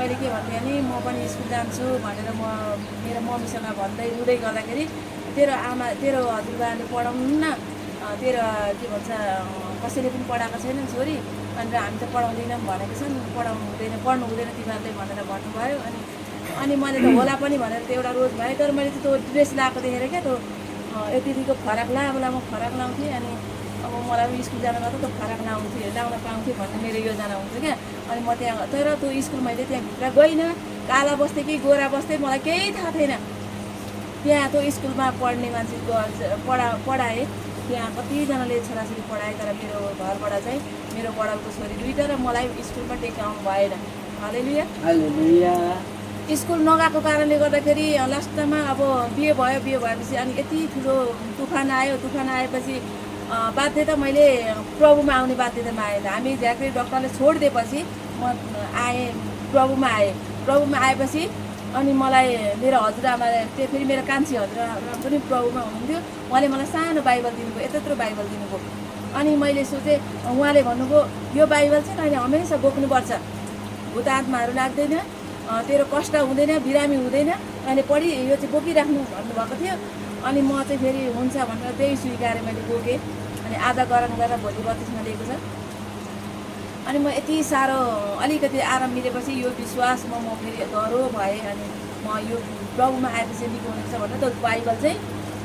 मैले के भन्थेँ भने म पनि स्कुल जान्छु भनेर म मेरो मम्मीसँग भन्दै रुँदै गर्दाखेरि तेरो हजुरबाले पढाउनु न, तेरो के भन्छ कसैले पनि पढाएको छैन छोरी, भनेर हामी त पढाउँदैनौँ भनेको छन्, पढ्नु हुँदैन तिमीहरूले भनेर भन्नुभयो। अनि मैले त होला पनि भनेर त एउटा रोज भयो, तर मैले त्यो ड्रेस लगाएको देखेर क्या त्यो यतिको फरक बेला म फरक लाउँथेँ। अनि अब मलाई पनि स्कुल जान गर्दा त फरक लाउन पाउँथेँ भन्ने मेरो योजना हुन्थ्यो क्या। अनि म त्यहाँ तर त्यो स्कुल मैले त्यहाँभित्र गइनँ, काला बस्दै कि गोरा बस्दै मलाई केही थाहा थिएन। त्यहाँ त्यो स्कुलमा पढ्ने मान्छे पढाएँ, त्यहाँ कतिजनाले छोराछोरी पढाएँ, तर मेरो घरबाट चाहिँ मेरो बडाको छोरी 2टा र मलाई स्कुलमा टेकाउनु भएन। हालेलुया। स्कुल नगएको कारणले गर्दाखेरि लास्टमा अब बिहे भएपछि अनि यति ठुलो तुफान आएपछि बाध्यता मैले प्रभुमा आउने बाध्यतामा आएन। हामी झाँक्री डक्टरले छोडिदिएपछि म प्रभुमा आएपछि अनि मलाई मेरो हजुरआमाले फेरि मेरो कान्छी हजुरआमा पनि प्रभुमा हुनुहुन्थ्यो, उहाँले मलाई सानो बाइबल दिनुभयो, यत्रो बाइबल दिनुभयो। अनि मैले सोचेँ, उहाँले भन्नुभयो यो बाइबल चाहिँ तैँले हमेसा बोक्नुपर्छ, भूत आत्माहरू लाग्दैन, तेरो कष्ट हुँदैन, बिरामी हुँदैन, तैँले पढी यो चाहिँ बोकिराख्नु भन्नुभएको थियो। अनि म चाहिँ फेरि हुन्छ भनेर त्यही स्वीकारेँ, मैले बोकेँ। अनि आधा गरान गरेर भोलि 32मा लिएको छ। अनि म यति साह्रो अलिकति आराम मिलेपछि यो विश्वासमा म फेरि डह्रो भएँ। अनि म यो प्रभुमा आएपछि निको हुनेछ भनेर त्यो बाइबल चाहिँ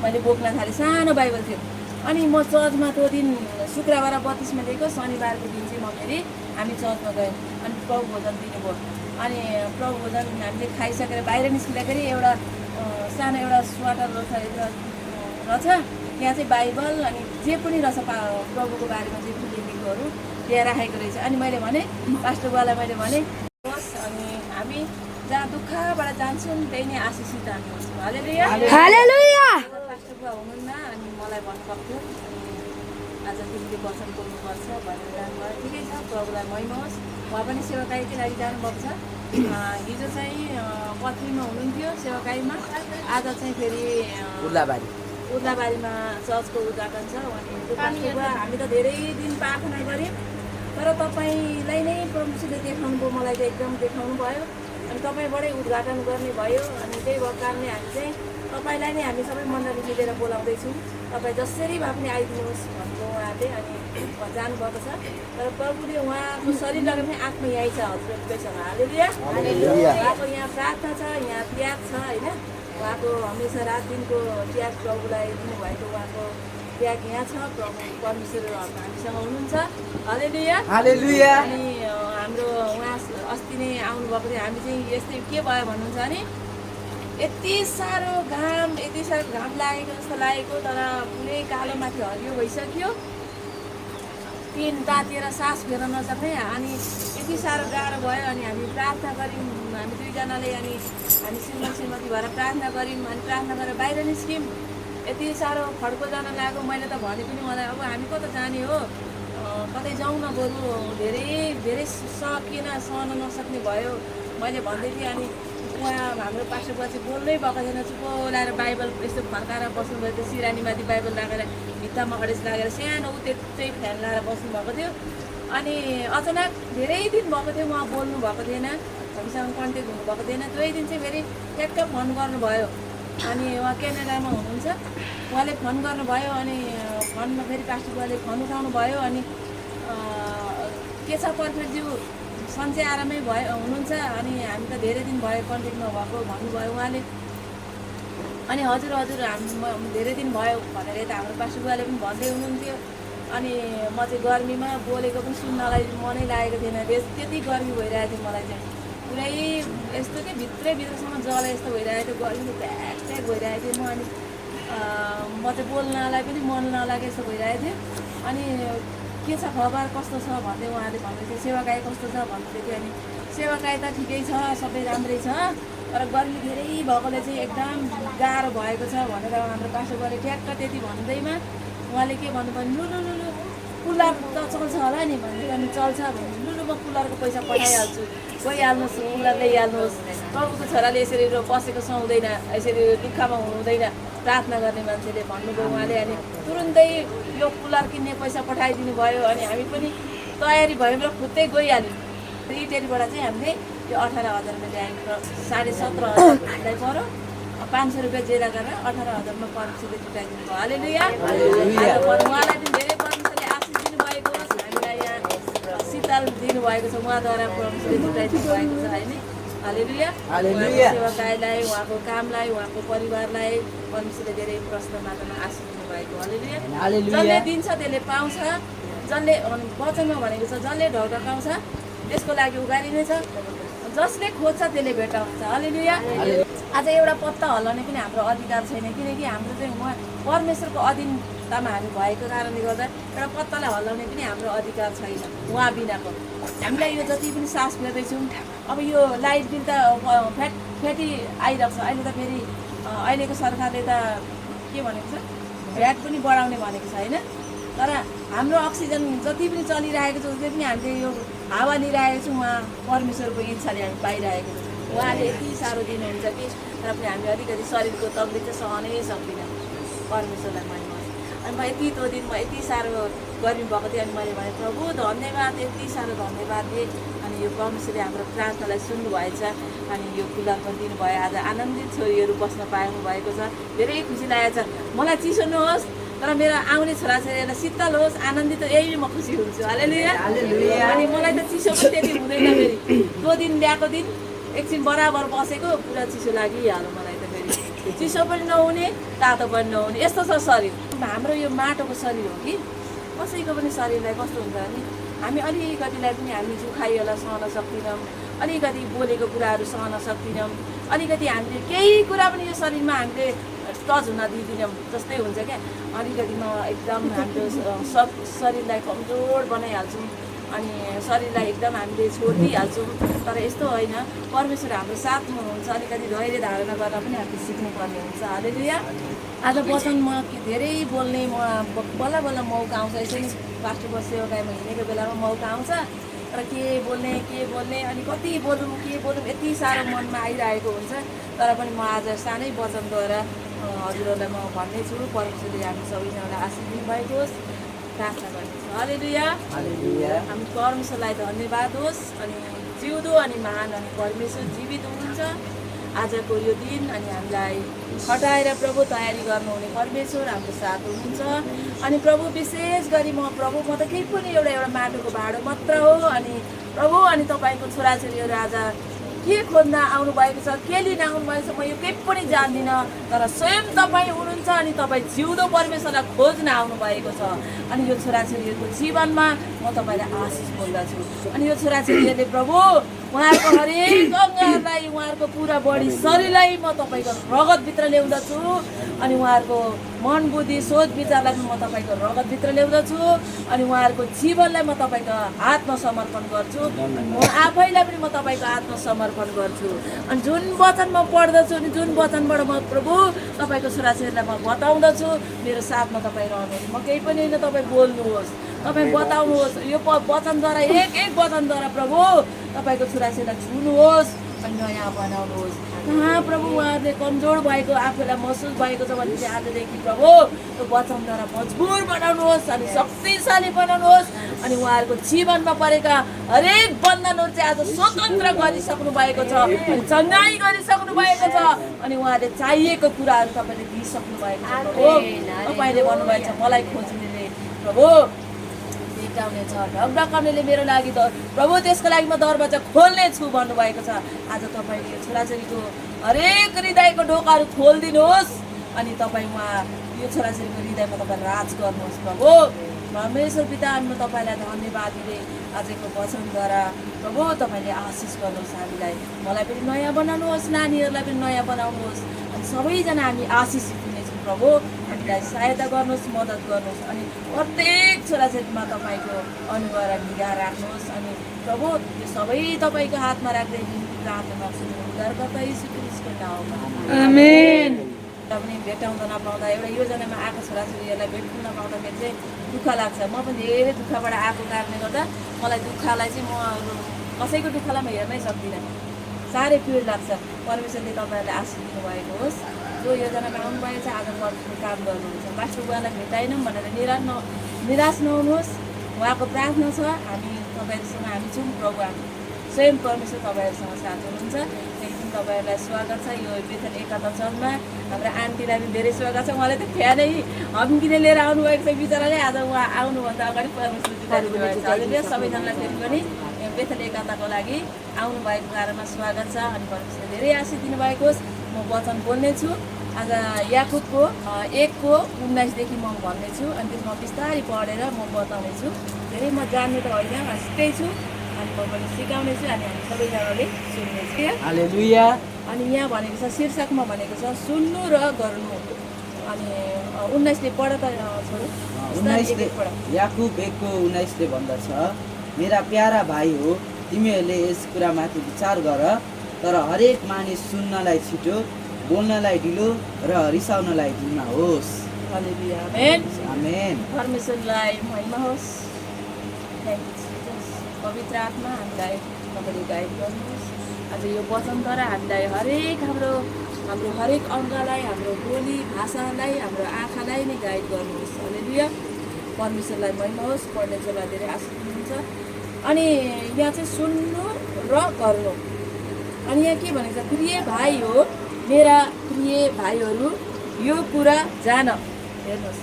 मैले बोक्न थालेँ, सानो बाइबल थियो। अनि म चर्चमा त्यो दिन शुक्रबार 32मा लिएको, शनिबारको दिन चाहिँ म फेरि हामी चर्चमा गयौँ। अनि प्रभु भोजन दिनुभयो। अनि प्रभु भोजन हामीले खाइसकेर बाहिर निस्किँदाखेरि एउटा सानो एउटा स्वाटर रहेछ, त्यहाँ चाहिँ बाइबल अनि जे पनि रहेछ प्रभुको बारेमा जे पनि लेखेकोहरू त्यहाँ राखेको रहेछ। अनि मैले भने पास्टर बुवालाई मैले भने बस, अनि हामी जहाँ दुःखबाट जान्छौँ त्यही नै आशिषित हामी हुन्छौँ। हालेलुया। पास्टर बुवा हुनुहुन्न, अनि मलाई भन्नुभएको थियो आज तिमीले वचन बोल्नुपर्छ भनेर जानुभयो। ठिकै छ, प्रभुलाई महिमा होस्। उहाँ पनि सेवाकाईकै लागि जानुभएको छ। हिजो चाहिँ पथरीमा हुनुहुन्थ्यो सेवाकाईमा, आज चाहिँ फेरि उर्लाबारीमा चर्चको उद्घाटन छ। अनि पास्टर बुवा हामी त धेरै दिन प्रार्थना गऱ्यौँ, तर तपाईँलाई नै प्रभुले देखाउनु भयो, मलाई चाहिँ एकदम देखाउनु भयो। अनि तपाईँबाटै उद्घाटन गर्ने भयो। अनि त्यही भएको कारणले हामी चाहिँ तपाईँलाई नै हामी सबै मण्डली मिलेर बोलाउँदैछौँ, तपाईँ जसरी भए पनि आइदिनुहोस् भन्नुभयो उहाँले। अनि जानुभएको छ, तर प्रभुले उहाँको शरीर लगेर पनि आत्मा यहीँ छ, हजुरहरूकैसँग। हालेलुया। उहाँको यहाँ प्रार्थना छ, यहाँ त्याग छ होइन, उहाँको हमेसा रात दिनको त्याग प्रभुलाई दिनुभएको उहाँको त्याग यहाँ छ। प्रभु परमेश्वर हामीसँग हुनुहुन्छ। हालेलुया। अनि हाम्रो उहाँ अस्ति नै आउनुभएको थियो। हामी चाहिँ यस्तै के भयो भन्नुहुन्छ भने यति साह्रो घाम लागेको जस्तो लागेको, तर पुरै कालो माथि हरियो भइसक्यो, तिन तातेर सास फेर्न नसक्ने। अनि यति साह्रो गाह्रो भयो। अनि हामी प्रार्थना गऱ्यौँ, हामी 2जनाले। अनि हामी श्रीमती भएर प्रार्थना गऱ्यौँ। अनि प्रार्थना गरेर बाहिर निस्क्यौँ, यति साह्रो खड्को जान लाग्यो। मैले त भने पनि मलाई अब हामी कता जाने हो, कतै जाउँ न, बरु धेरै सकिएन, सहन नसक्ने भयो मैले भन्दै थिएँ। अनि उहाँ हाम्रो पास्टर बुवा चाहिँ बोल्नै भएको थिएन, चुप्पो लाएर बाइबल यस्तो फर्काएर बस्नुभयो थियो, सिरानीमाथि बाइबल लागेर भित्तामा अडेस लागेर सानो त्यही फ्यान लगाएर बस्नुभएको थियो। अनि अचानक धेरै दिन भएको थियो उहाँ बोल्नु भएको थिएन, हामीसँग कन्ट्याक्ट हुनुभएको थिएन। त्यही दिन चाहिँ फेरि ट्याक्क फोन गर्नुभयो। अनि उहाँ क्यानाडामा हुनुहुन्छ, उहाँले फोन गर्नुभयो। अनि फोनमा फेरि पास्टर बुवाले फोन उठाउनु भयो। अनि के छ पर्फेक्टज्यू, सन्चै आरामै हुनुहुन्छ। अनि हामी त धेरै दिन भयो कन्ट्याक्टमा भएको भन्नुभयो उहाँले। अनि हजुर हामी धेरै दिन भयो भनेर यता हाम्रो पास्टर बुवाले पनि भन्दै हुनुहुन्थ्यो। अनि म चाहिँ गर्मीमा बोलेको पनि सुन्नलाई मनै लागेको थिएन, त्यति गर्मी भइरहेको थियो मलाई चाहिँ, पुरै यस्तो कि भित्रैभित्रसम्म जल यस्तो भइरहेको थियो, गर्मी ट्याक भइरहेको थियो। अनि म चाहिँ बोल्नलाई पनि मन नलागे यस्तो भइरहेको थियो। अनि के छ खबर, कस्तो छ भन्दै उहाँले भन्दै थियो, सेवाकाई कस्तो छ भन्दै थियो। अनि सेवाकाई त ठिकै छ, सबै राम्रै छ, तर गर्मी धेरै भएकोले चाहिँ एकदम गाह्रो भएको छ भनेर हाम्रो पास्टर बुवाले ट्याक्क त्यति भन्दैमा उहाँले के भन्नुभयो, लु कुलर त चल्छ होला नि भन्दै। अनि चल्छ भने लु म कुलरको पैसा पठाइहाल्छु, गइहाल्नुहोस्, कुलर ल्याइहाल्नुहोस्। प्रभुको छोराले यसरी बसेको सुहाउँदैन, यसरी दुःखमा हुँदैन, प्रार्थना गर्ने मान्छेले भन्नुभयो उहाँले। अनि तुरुन्तै यो कुलर किन्ने पैसा पठाइदिनु भयो। अनि हामी पनि तयारी भयौँ र खुत्तै गइहाल्यौँ। इटेरीबाट चाहिँ हामीले त्यो 18,000मा ल्याएको 17,500 पर्यो 500 रुपियाँ जेरा गरेर 18,000मा परमेश्वरले जुटाइदिनु भयो हालेलुया उहाँलाई पनि धेरै परमेश्वरले आशिष दिनुभएको छ हामीलाई यहाँ शीतल दिनुभएको छ उहाँद्वारा परमेश्वरले जुटाइदिनु भएको छ होइन हालेलुया सेवाकाईलाई उहाँको कामलाई उहाँको परिवारलाई परमेश्वरले धेरै प्रश्न मात्रामा आशिष दिनुभएको हालेलुया जसले दिन्छ त्यसले पाउँछ जसले वचनमा भनेको छ जसले ढकाउँछ त्यसको लागि उगारी नै छ जसले खोज्छ त्यसले भेटाउँछ हालेलुया आज एउटा पत्ता हल्लाउने पनि हाम्रो अधिकार छैन किनकि हाम्रो चाहिँ उहाँ परमेश्वरको अधीनतामा हामी भएको कारणले गर्दा एउटा पत्तालाई हल्लाउने पनि हाम्रो अधिकार छैन उहाँ बिनाको हामीलाई यो जति पनि सास फेर्दैछौँ अब यो लाइट बिल त फ्याटी आइरहेको छ अहिले त फेरि अहिलेको सरकारले त के भनेको छ भ्याट पनि बढाउने भनेको छ होइन तर हाम्रो अक्सिजन जति पनि चलिरहेको छ जति पनि हामीले यो हावा लिइरहेको छौँ उहाँ परमेश्वरको इच्छाले हामी पाइरहेको छौँ उहाँले यति साह्रो दिनुहुन्छ कि तर पनि हामी अलिकति शरीरको तकलिफ चाहिँ सहनै सक्दिनँ परमेश्वरलाई मैले अनि म यति दिन म यति साह्रो गर्मी भएको थिएँ अनि मैले भने प्रभु धन्यवाद यति साह्रो धन्यवाद दिएँ अनि यो परमेश्वरले हाम्रो प्रार्थनालाई सुन्नुभएछ अनि यो कुलर पनि दिनुभयो आज आनन्दित छोरीहरू बस्न पाउनु भएको छ धेरै खुसी लागेको छ मलाई चिसो नहोस् तर मेरो आउने छोराछोरीहरूलाई शीतल होस् आनन्दित यही म खुसी हुन्छु हालेलुया अनि मलाई त चिसो पनि त्यति हुँदैन फेरि त्यो दिन ल्याएको दिन एकछिन बराबर बसेको पुरा चिसो लागिहाल्यो मलाई त फेरि चिसो पनि नहुने तातो पनि नहुने यस्तो छ शरीर हाम्रो यो माटोको शरीर हो कि कसैको पनि शरीरलाई कस्तो हुन्छ भने हामी अलिकतिलाई पनि हामी जुखाइहरूलाई सहन सक्दैनौँ अलिकति बोलेको कुराहरू सहन सक्दैनौँ अलिकति हामीले केही कुरा पनि यो शरीरमा हामीले टच हुन दिँदैनौँ जस्तै हुन्छ क्या अलिकतिमा एकदम हाम्रो शरीरलाई कमजोर बनाइहाल्छौँ अनि शरीरलाई एकदम हामीले छोडिदिइहाल्छौँ तर यस्तो होइन परमेश्वर हाम्रो साथमा हुनुहुन्छ अलिकति धैर्य धारणा गर्न पनि हामीले सिक्नुपर्ने हुन्छ हालेलुया आज वचन म धेरै बोल्ने म बल्ल बल्ल मौका आउँछ यसरी पास्टर सेवाकाईमा हिँडेको बेलामा मौका आउँछ तर के बोल्ने अनि कति बोलौँ के बोलौँ यति साह्रो मनमा आइरहेको हुन्छ तर पनि म आज सानै वचनद्वारा हजुरहरूलाई म भन्नेछु परमेश्वरले हामी सबैजनालाई आशीष दिनुभएको होस् प्रार्थना गर्नेछु हालेलुया हामी परमेश्वरलाई धन्यवाद होस् अनि जिउँदो अनि महान अनि परमेश्वर जीवित हुनुहुन्छ आजको यो दिन अनि हामीलाई हटाएर प्रभु तयारी गर्नुहुने परमेश्वर हाम्रो साथ हुनुहुन्छ अनि प्रभु विशेष गरी म त केही पनि एउटा माटोको भाँडो मात्र हो अनि प्रभु अनि तपाईँको छोराछोरीहरू आज के खोज्न आउनुभएको छ के लिन आउनुभएको छ म यो केही पनि जान्दिनँ तर स्वयं तपाईँ हुनुहुन्छ अनि तपाईँ जिउँदो परमेश्वरलाई खोज्न आउनुभएको छ अनि यो छोराछोरीहरूको जीवनमा म तपाईँलाई आशिष बोल्दछु अनि यो छोराछोरीहरूले प्रभु उहाँहरूको हरेक अङ्गहरूलाई उहाँहरूको पुरा बडी शरीरलाई म तपाईँको रगतभित्र ल्याउँदछु अनि उहाँहरूको मन बुद्धि सोच विचारलाई पनि म तपाईँको रगतभित्र ल्याउँदछु अनि उहाँहरूको जीवनलाई म तपाईँको आत्मसमर्पण गर्छु म आफैलाई पनि म तपाईँको आत्मसमर्पण गर्छु अनि जुन वचन म पढ्दछु अनि जुन वचनबाट म प्रभु तपाईँको छोराछोरीलाई म बताउँदछु मेरो साथमा तपाईँ रहनुहोस् म केही पनि होइन तपाईँ बोल्नुहोस् तपाईँ बताउनुहोस् यो वचनद्वारा एक वचनद्वारा प्रभु तपाईँको छोराछोरीलाई छुनुहोस् अनि नयाँ बनाउनुहोस् कहाँ प्रभु उहाँहरूले कमजोर भएको आफूलाई महसुस भएको छ भने चाहिँ आजदेखि प्रभु त्यो वचनद्वारा मजबुर बनाउनुहोस् अनि शक्तिशाली बनाउनुहोस् अनि उहाँहरूको जीवनमा परेका हरेक बन्धनहरू चाहिँ आज स्वतन्त्र गरिसक्नु भएको छ अनि चङ्गाई गरिसक्नु भएको छ अनि उहाँहरूले चाहिएको कुराहरू तपाईँले दिइसक्नु भएको छ प्रभु तपाईँले भन्नुभएको छ मलाई खोज्नेले प्रभु भेटाउने छ ढकढकाउनेले मेरो लागि प्रभु त्यसको लागि म दरवाजा खोल्ने छु भन्नुभएको छ आज तपाईँले छोराछोरीको हरेक हृदयको ढोकाहरू खोलिदिनुहोस् अनि तपाईँ उहाँ यो छोराछोरीको हृदयमा तपाईँ राज गर्नुहोस् प्रभु परमेश्वर पिता म तपाईँलाई धन्यवाद दिँदै आजको वचनद्वारा प्रभु तपाईँले आशिष गर्नुहोस् हामीलाई मलाई पनि नयाँ बनाउनुहोस् नानीहरूलाई पनि नयाँ बनाउनुहोस् अनि सबैजना हामी आशिषित हुनेछौँ प्रभु हामीलाई सहायता गर्नुहोस् मद्दत गर्नुहोस् अनि प्रत्येक छोराछोरीमा तपाईँको अनुग्रह र निगाह राख्नुहोस् अनि प्रभु यो सबै तपाईँको हातमा राख्दै प्रार्थना उद्धारकर्ता यीशु ख्रीष्टको नाममा आमेन पनि भेटाउन नपाउँदा एउटा योजनामा आएको छोराछोरीहरूलाई भेट्नु नपाउँदाखेरि चाहिँ दुःख लाग्छ म पनि धेरै दुःखबाट आएको कारणले गर्दा मलाई दुःखलाई चाहिँ म कसैको दुःखलाई म हेर्नै सक्दिनँ साह्रै पीड लाग्छ परमेश्वरले तपाईँहरूलाई आशिष दिनुभएको होस् जो योजनामा आउनुभएको छ आज परमेश्वरले काम गर्नुहुन्छ पास्टर बुवालाई भेटाएनौँ भनेर निराश नहुनुहोस् उहाँको प्रार्थना छ हामी तपाईँहरूसँग हामी छौँ प्रभु हामी स्वयं परमेश्वर तपाईँहरूसँग साथ हुनुहुन्छ। एकदम तपाईँहरूलाई स्वागत छ यो बेथेल एकता चर्चमा। हाम्रो आन्टीलाई पनि धेरै स्वागत छ। उहाँले त फ्यानै हम्किने लिएर आउनुभएको छ बिचराले। आज उहाँ आउनुभन्दा अगाडि परमेश्वर दिनुभएको छ। हजुर सबैजनालाई फेरि पनि बेथेल एकताको लागि आउनुभएको कारणमा स्वागत छ। अनि परमेश्वरले धेरै आशिष दिनुभएको होस्। म वचन बोल्नेछु आज याकुबको 1:19 म भन्नेछु अनि त्यसमा बिस्तारै पढेर म बताउनेछु। धेरै म जान्ने त होइन, सिक्दैछु अनि म पनि सिकाउनेछु अनि हामी सबैजनाले सुन्नेछु। हालेलुया। अनि यहाँ भनेको छ शीर्षकमा भनेको छ सुन्नु र गर्नु। अनि 19ले पढ त छोरो। 19 याकुब 1:19 भन्दछ, मेरा प्यारा भाइ हो, तिमीहरूले यस कुरामाथि विचार गर, तर हरेक मानिस सुन्नलाई छिटो, बोल्नलाई ढिलो र रिसाउनलाई धीमा होस्। हालेलुया। आमेन। आमेन। परमेश्वरलाई महिमा होस्। Thank you Jesus. पवित्र आत्मा हामीलाई तपाईँले गाइड गर्नुहोस्। आज यो वचनद्वारा हामीलाई हाम्रो हरेक अङ्गलाई, हाम्रो बोली भाषालाई, हाम्रो आँखालाई नै गाइड गर्नुहोस्। हालेलुया। परमेश्वरलाई महिमा होस्। पढ्ने जसलाई धेरै आशिष दिनुहुन्छ। अनि यहाँ चाहिँ सुन्नु र गर्नु। अनि यहाँ के भनेको छ, प्रिय भाइ हो, मेरा प्रिय भाइहरू, यो कुरा जान। हेर्नुहोस्,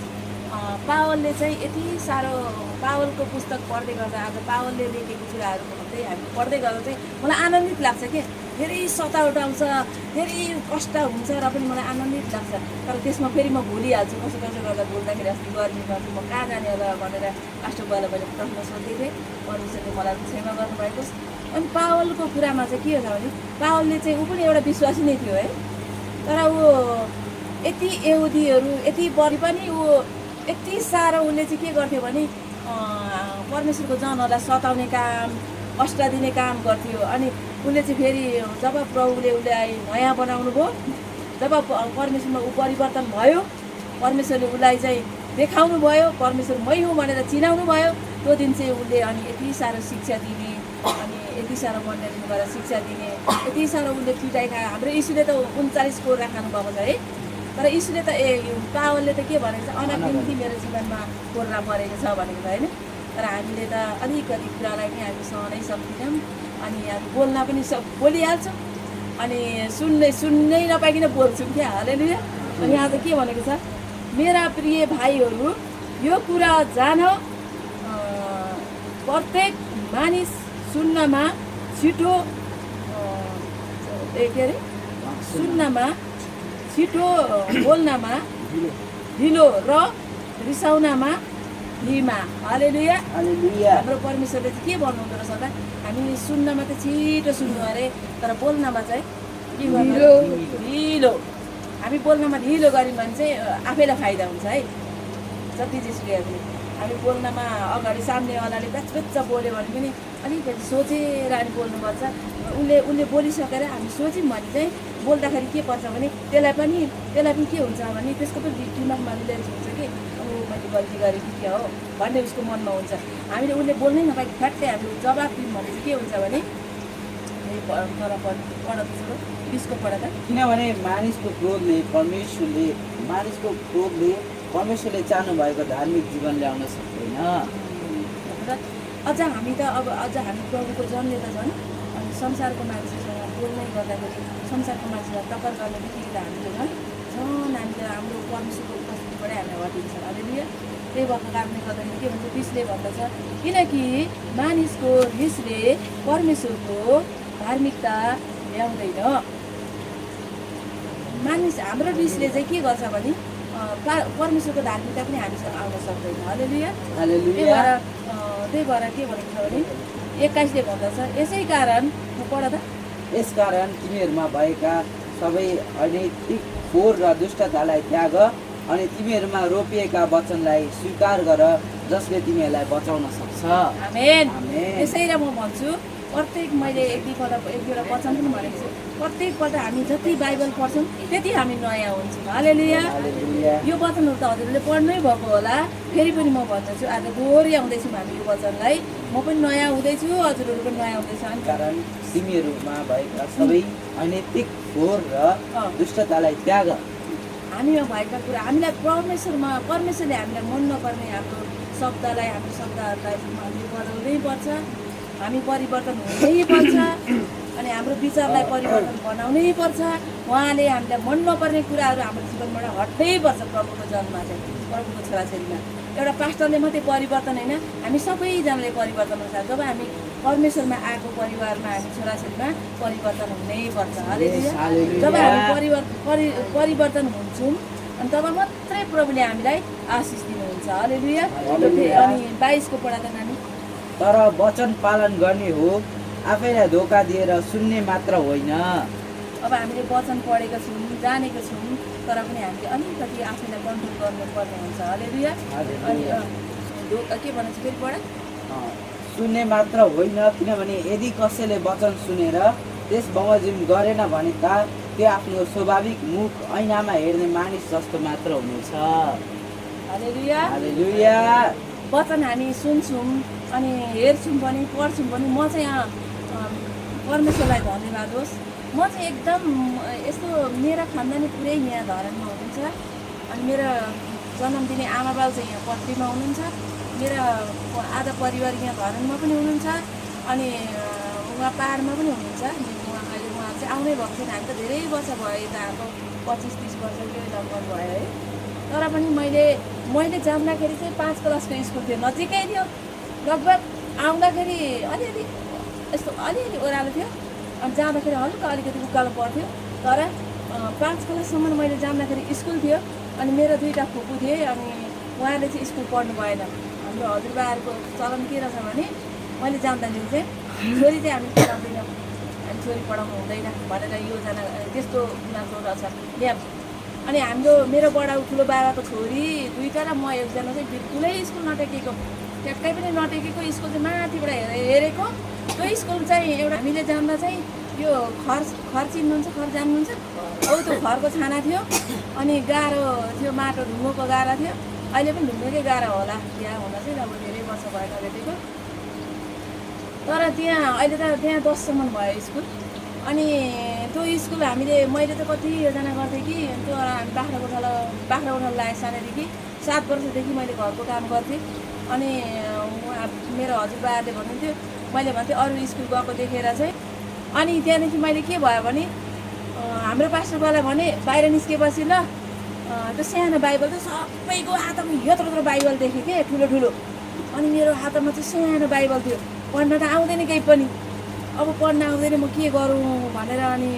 पावलले चाहिँ यति साह्रो पावलको पुस्तक पढ्दै गर्दा आज पावलले लेखेको कुराहरू चाहिँ हामी पढ्दै गर्दा चाहिँ मलाई आनन्दित लाग्छ के। धेरै सतावट आउँछ, धेरै कष्ट हुन्छ र पनि मलाई आनन्दित लाग्छ। तर त्यसमा फेरि म भुलिहाल्छु कसो गर्दा बोल्दाखेरि अस्ति गर्मीमा म कहाँ जाने होला भनेर पास्टर बुवालाई मैले प्रश्न सोध्दै थिएँ। परमेश्वरले मलाई क्षमा गर्नुभएको। अनि पावलको कुरामा चाहिँ के हो भने पावलले चाहिँ ऊ पनि एउटा विश्वासी नै थियो है, तर ऊ यति यहुदीहरू यति बढी पनि ऊ यति साह्रो उसले चाहिँ के गर्थ्यो भने परमेश्वरको जनहरूलाई सताउने काम, कष्ट दिने काम गर्थ्यो। अनि उसले चाहिँ फेरि जब प्रभुले उसलाई नयाँ बनाउनु भयो, जब परमेश्वरमा ऊ परिवर्तन भयो, परमेश्वरले उसलाई चाहिँ देखाउनु भयो, परमेश्वर मै हुँ भनेर चिनाउनु भयो, त्यो दिन चाहिँ उसले अनि यति साह्रो शिक्षा दिने, अनि यति साह्रो मण्डलीमा गएर शिक्षा दिने, यति साह्रो उसले पिटाइ खायो। हाम्रो यीशुले त 39 कोर्रा खानुभएको छ है, तर यीशुले त पावलले त के भनेको छ, अनादिमदेखि मेरो जीवनमा कोर्रा परेको छ भनेको छ होइन। तर हामीले त अलिकति कुरालाई पनि हामी सहनै सक्दैनौँ। अनि हामी बोल्न पनि बोलिहाल्छौँ, अनि सुन्नै नपाइकन बोल्छौँ क्या। हालेलुया। अनि यहाँ त के भनेको छ, मेरा प्रिय भाइहरू, यो कुरा जान, प्रत्येक मानिस सुन्नमा छिटो सुन्नमा छिटो, बोल्नमा ढिलो र रिसाउनमा धीमा। हालेलुया। हाम्रो परमेश्वरले चाहिँ के भन्नुहुँदो रहेछ त, हामी सुन्नमा त छिटो सुन्नु अरे, तर बोल्नमा चाहिँ के गर्नु, ढिलो। हामी बोल्नमा ढिलो गऱ्यौँ भने चाहिँ आफैलाई फाइदा हुन्छ है। जति जेसुकै हामी बोल्नमा अगाडि सामनेवालाले बेच्च बोल्यो भने पनि अलिकति सोचेर अनि बोल्नुपर्छ। उसले बोलिसकेर हामी सोच्यौँ भने चाहिँ बोल्दाखेरि के पर्छ भने त्यसलाई पनि के हुन्छ भने त्यसको पनि दिमागमा रिलेट हुन्छ कि मैले गल्ती गरेँ कि क्या हो भन्ने उसको मनमा हुन्छ। हामीले उसले बोल्नै नपाइ फ्याट्टै हामीले जवाब दिउँ भने चाहिँ के हुन्छ भने किनभने मानिसको क्रोधले परमेश्वरले चाहनु भएको धार्मिक जीवन ल्याउन सक्दैन। अझ हामी प्रभुको जनले त झन् अनि संसारको मान्छेसँग बोल्नै गर्दाखेरि संसारको मान्छेलाई टक्कर गर्ने बित्तिकै त हामीले हामीले हाम्रो परमेश्वरको उपस्थितिबाटै हामीलाई हटिन्छ। हालेलुया। त्यही भएको कारणले गर्दाखेरि के भन्छ, रिसले भन्दछ, किनकि मानिसको रिसले परमेश्वरको धार्मिकता ल्याउँदैन। हाम्रो रिसले चाहिँ के गर्छ भने परमेश्वरको धार्मिकता पनि हामीसँग आउन सक्दैन। हालेलुया। त्यही भएर के भनेको छ भने 21ले भन्दछ, यसै कारण पढ त, यसकारण तिमीहरूमा भएका सबै अनैतिक फोहोर र दुष्टतालाई त्याग, अनि तिमीहरूमा रोपिएका वचनलाई स्वीकार गर, जसले तिमीहरूलाई बचाउन सक्छ। आमेन। यसैले म भन्छु, प्रत्येक मैले एक दुईवटा वचन पनि भनेको छु, प्रत्येकपल्ट हामी जति बाइबल पढ्छौँ त्यति हामी नयाँ हुन्छौँ। हालेलुया। यो वचनहरू त हजुरहरूले पढ्नै भएको होला, फेरि पनि म भन्दछु, आज दोहोऱ्याउँदैछौँ हामी यो वचनलाई। म पनि नयाँ हुँदैछु, हजुरहरू पनि नयाँ हुँदैछ। कारण तिमीहरूमा भएका सबै अनैतिक फोहोर र दुष्टतालाई त्याग। हामीमा भएका कुरा हामीलाई परमेश्वरले हामीलाई मन नपर्ने हाम्रो शब्दलाई, हाम्रो शब्दहरूलाई हामीले बदल्नै पर्छ। हामी परिवर्तन हुनैपर्छ अनि हाम्रो विचारलाई परिवर्तन बनाउनै पर्छ। उहाँले हामीलाई मन नपर्ने कुराहरू हाम्रो जीवनबाट हट्नै पर्छ। प्रभुको जन्ममा चाहिँ प्रभुको छोराछोरीमा एउटा पास्टरले मात्रै परिवर्तन होइन, हामी सबैजनाले परिवर्तन हुन्छ। जब हामी परमेश्वरमा आएको परिवारमा हामी छोराछोरीमा परिवर्तन हुनैपर्छ। हालेलुया। जब हामी परिवर्तन हुन्छौँ अनि तब मात्रै प्रभुले हामीलाई आशिष दिनुहुन्छ। हालेलुया। अनि 22 को पढा त नानी। तर वचन पालन गर्ने हो, आफैलाई धोका दिएर सुन्ने मात्र होइन। अब हामीले वचन पढेका छौँ, जानेको छौँ, तर पनि हामीले अलिकति आफैलाई कन्ट्रोल गर्नुपर्ने हुन्छ। हालेलुया। अनि धोका के भन्छ फेरि पढ। सुन्ने मात्र होइन, किनभने यदि कसैले वचन सुनेर त्यस बमोजिम गरेन भने त त्यो आफ्नो स्वाभाविक मुख ऐनामा हेर्ने मानिस जस्तो मात्र हुनेछ। हालेलुया। हालेलुया। वचन हामी सुन्छौँ अनि हेर्छौँ पनि पढ्छौँ पनि। म चाहिँ यहाँ परमेश्वरलाई धन्यवाद होस्, म चाहिँ एकदम यस्तो मेरो खानदानी पुरै यहाँ धरानमा हुनुहुन्छ अनि मेरो जन्म दिने आमा बाउ चाहिँ यहाँ पत्रीमा हुनुहुन्छ। मेरो आधा परिवार यहाँ धरानमा पनि हुनुहुन्छ अनि उहाँ पाहाडमा पनि हुनुहुन्छ। उहाँ चाहिँ आउनै भएको छैन। हामी त धेरै वर्ष भयो, यता आएको 25-30 वर्षकै लगभग भयो है। तर पनि मैले जाँदाखेरि चाहिँ 5 क्लासको स्कुल थियो, नजिकै थियो लगभग। आउँदाखेरि अलिअलि यस्तो अलिअलि ओह्रालो थियो अनि जाँदाखेरि हल्का अलिकति उकालो पर्थ्यो। तर 5 क्लाससम्म मैले जाँदाखेरि स्कुल थियो अनि मेरो 2टा फुपू थिए अनि उहाँले चाहिँ स्कुल पढ्नु भएन। हाम्रो हजुरबाहरूको चलन के रहेछ भने मैले जाँदाखेरि चाहिँ छोरी चाहिँ हामी पढाउँदैनौँ, हामी छोरी पढाउनु हुँदैन भनेर योजना त्यस्तो उनीहरूको रहेछ बिहा। अनि मेरो बडा ठुलो बाबाको छोरी 2टा र म एकजना चाहिँ बिल्कुलै स्कुल नटेकेको, ट्याक्कै पनि नटेकेको स्कुल चाहिँ माथिबाट हेरेको। त्यो स्कुल चाहिँ एउटा हामीले जान्दा चाहिँ यो खर चिन्नुहुन्छ, खर जान्नुहुन्छ, औ त्यो खरको छाना थियो अनि गाह्रो थियो, माटो ढुङ्गोको गाह्रो थियो। अहिले पनि ढुङ्गोकै गाह्रो होला बिहा हुन चाहिँ, अब धेरै वर्ष भयो नभेटेको। तर अहिले त त्यहाँ 10सम्म भयो स्कुल। अनि त्यो स्कुल मैले त कति योजना गर्थेँ कि त्यो हामी बाख्राकोटा लागेँ सानैदेखि। 7 वर्षदेखि मैले घरको काम गर्थेँ अनि मेरो हजुरबाले भन्नुहुन्थ्यो, मैले भन्थेँ अरू स्कुल गएको देखेर चाहिँ। अनि त्यहाँदेखि मैले के भयो भने हाम्रो पास्टरबालाई भने बाहिर निस्केपछि ल त्यो सानो बाइबल त सबैको हातमा यत्रो बाइबल देखेँ के ठुलो। अनि मेरो हातमा चाहिँ सानो बाइबल थियो, पढ्न त आउँदैन केही पनि। अब पढ्न आउँदैन म के गरौँ भनेर अनि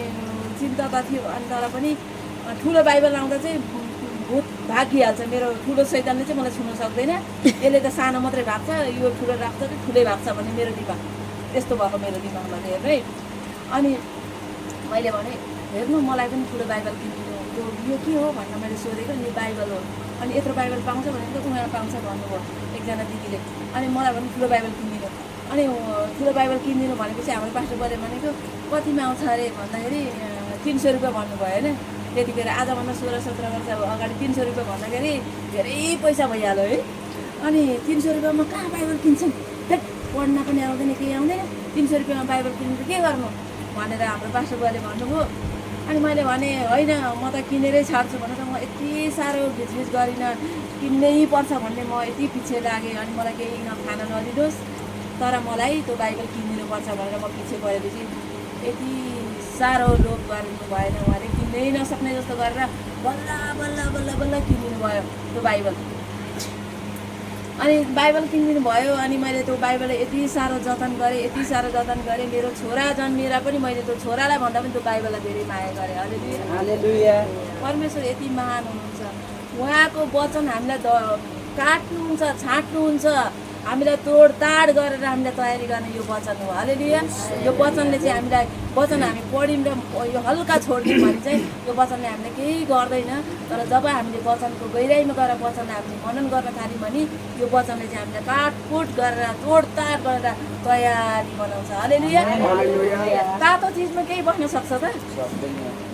चिन्ता त थियो। अनि तर पनि ठुलो बाइबल आउँदा चाहिँ भूत भागिहाल्छ। मेरो ठुलो शैतानले चाहिँ मलाई छुन सक्दैन, यसले त सानो मात्रै भाग्छ, यो ठुलो राख्छ कि ठुलै भाग्छ भन्ने मेरो दिमाग त्यस्तो भएको मेरो दिमागमा हेर्नु है। अनि मैले भने हेर्नु मलाई पनि ठुलो बाइबल किनिदिनु, यो के हो भनेर मैले सोधेको। यो बाइबल हो। अनि यत्रो बाइबल पाउँछ भने त उहाँ पाउँछ भन्नुभयो एकजना दिदीले। अनि मलाई पनि ठुलो बाइबल किनिदिनु। अनि ठुलो बाइबल किनिदिनु भनेपछि हाम्रो पास्टरले भनेको कतिमा आउँछ अरे भन्दाखेरि 300 रुपियाँ भन्नुभयो होइन। त्यतिखेर आजभन्दा 16-17 वर्ष अगाडि 300 रुपियाँ भन्दाखेरि धेरै पैसा भइहाल्यो है। अनि 300 रुपियाँमा कहाँ बाइबल किन्छौँ, पढ्न पनि आउँदैन केही आउँदैन, 300 रुपियाँमा बाइबल किन्नु के गर्नु भनेर हाम्रो पास्टरले भन्नुभयो। अनि मैले भने होइन म त किनेरै छाड्छु भनेर म यति साह्रो घिचघिच गरिनँ, किन्नै पर्छ भन्ने म यति पछि लागेँ। अनि मलाई केही खान नदिनुहोस् तर मलाई त्यो बाइबल किनिदिनुपर्छ भनेर म पछि गएपछि यति साह्रो लोभ गर्नु भएन। उहाँले किन्नै नसक्ने जस्तो गरेर बल्ल किनिदिनु भयो त्यो बाइबल। अनि बाइबल किनिदिनु भयो। अनि मैले त्यो बाइबल यति साह्रो जतन गरेँ। मेरो छोरा जन्मिएर पनि मैले त्यो छोरालाई भन्दा पनि त्यो बाइबललाई धेरै माया गरेँ। हालेलुया। परमेश्वर यति महान हुनुहुन्छ। उहाँको वचन हामीलाई काट्नुहुन्छ, छाट्नुहुन्छ, हामीलाई तोडताड गरेर हामीलाई तयारी गर्ने यो वचन हो। हालेलुया। यो वचनले चाहिँ हामीलाई वचन हामी पढ्यौँ र यो हल्का छोडिदिउँ भने चाहिँ यो वचनले हामीले केही गर्दैन। तर जब हामीले वचनको गहिराइमा गएर वचनलाई हामीले मनन गर्न थाल्यौँ भने यो वचनले चाहिँ हामीलाई काटकुट गरेर तोडताड गरेर तयारी बनाउँछ। हालेलुया। तातो चिजमा केही बस्न सक्छ त?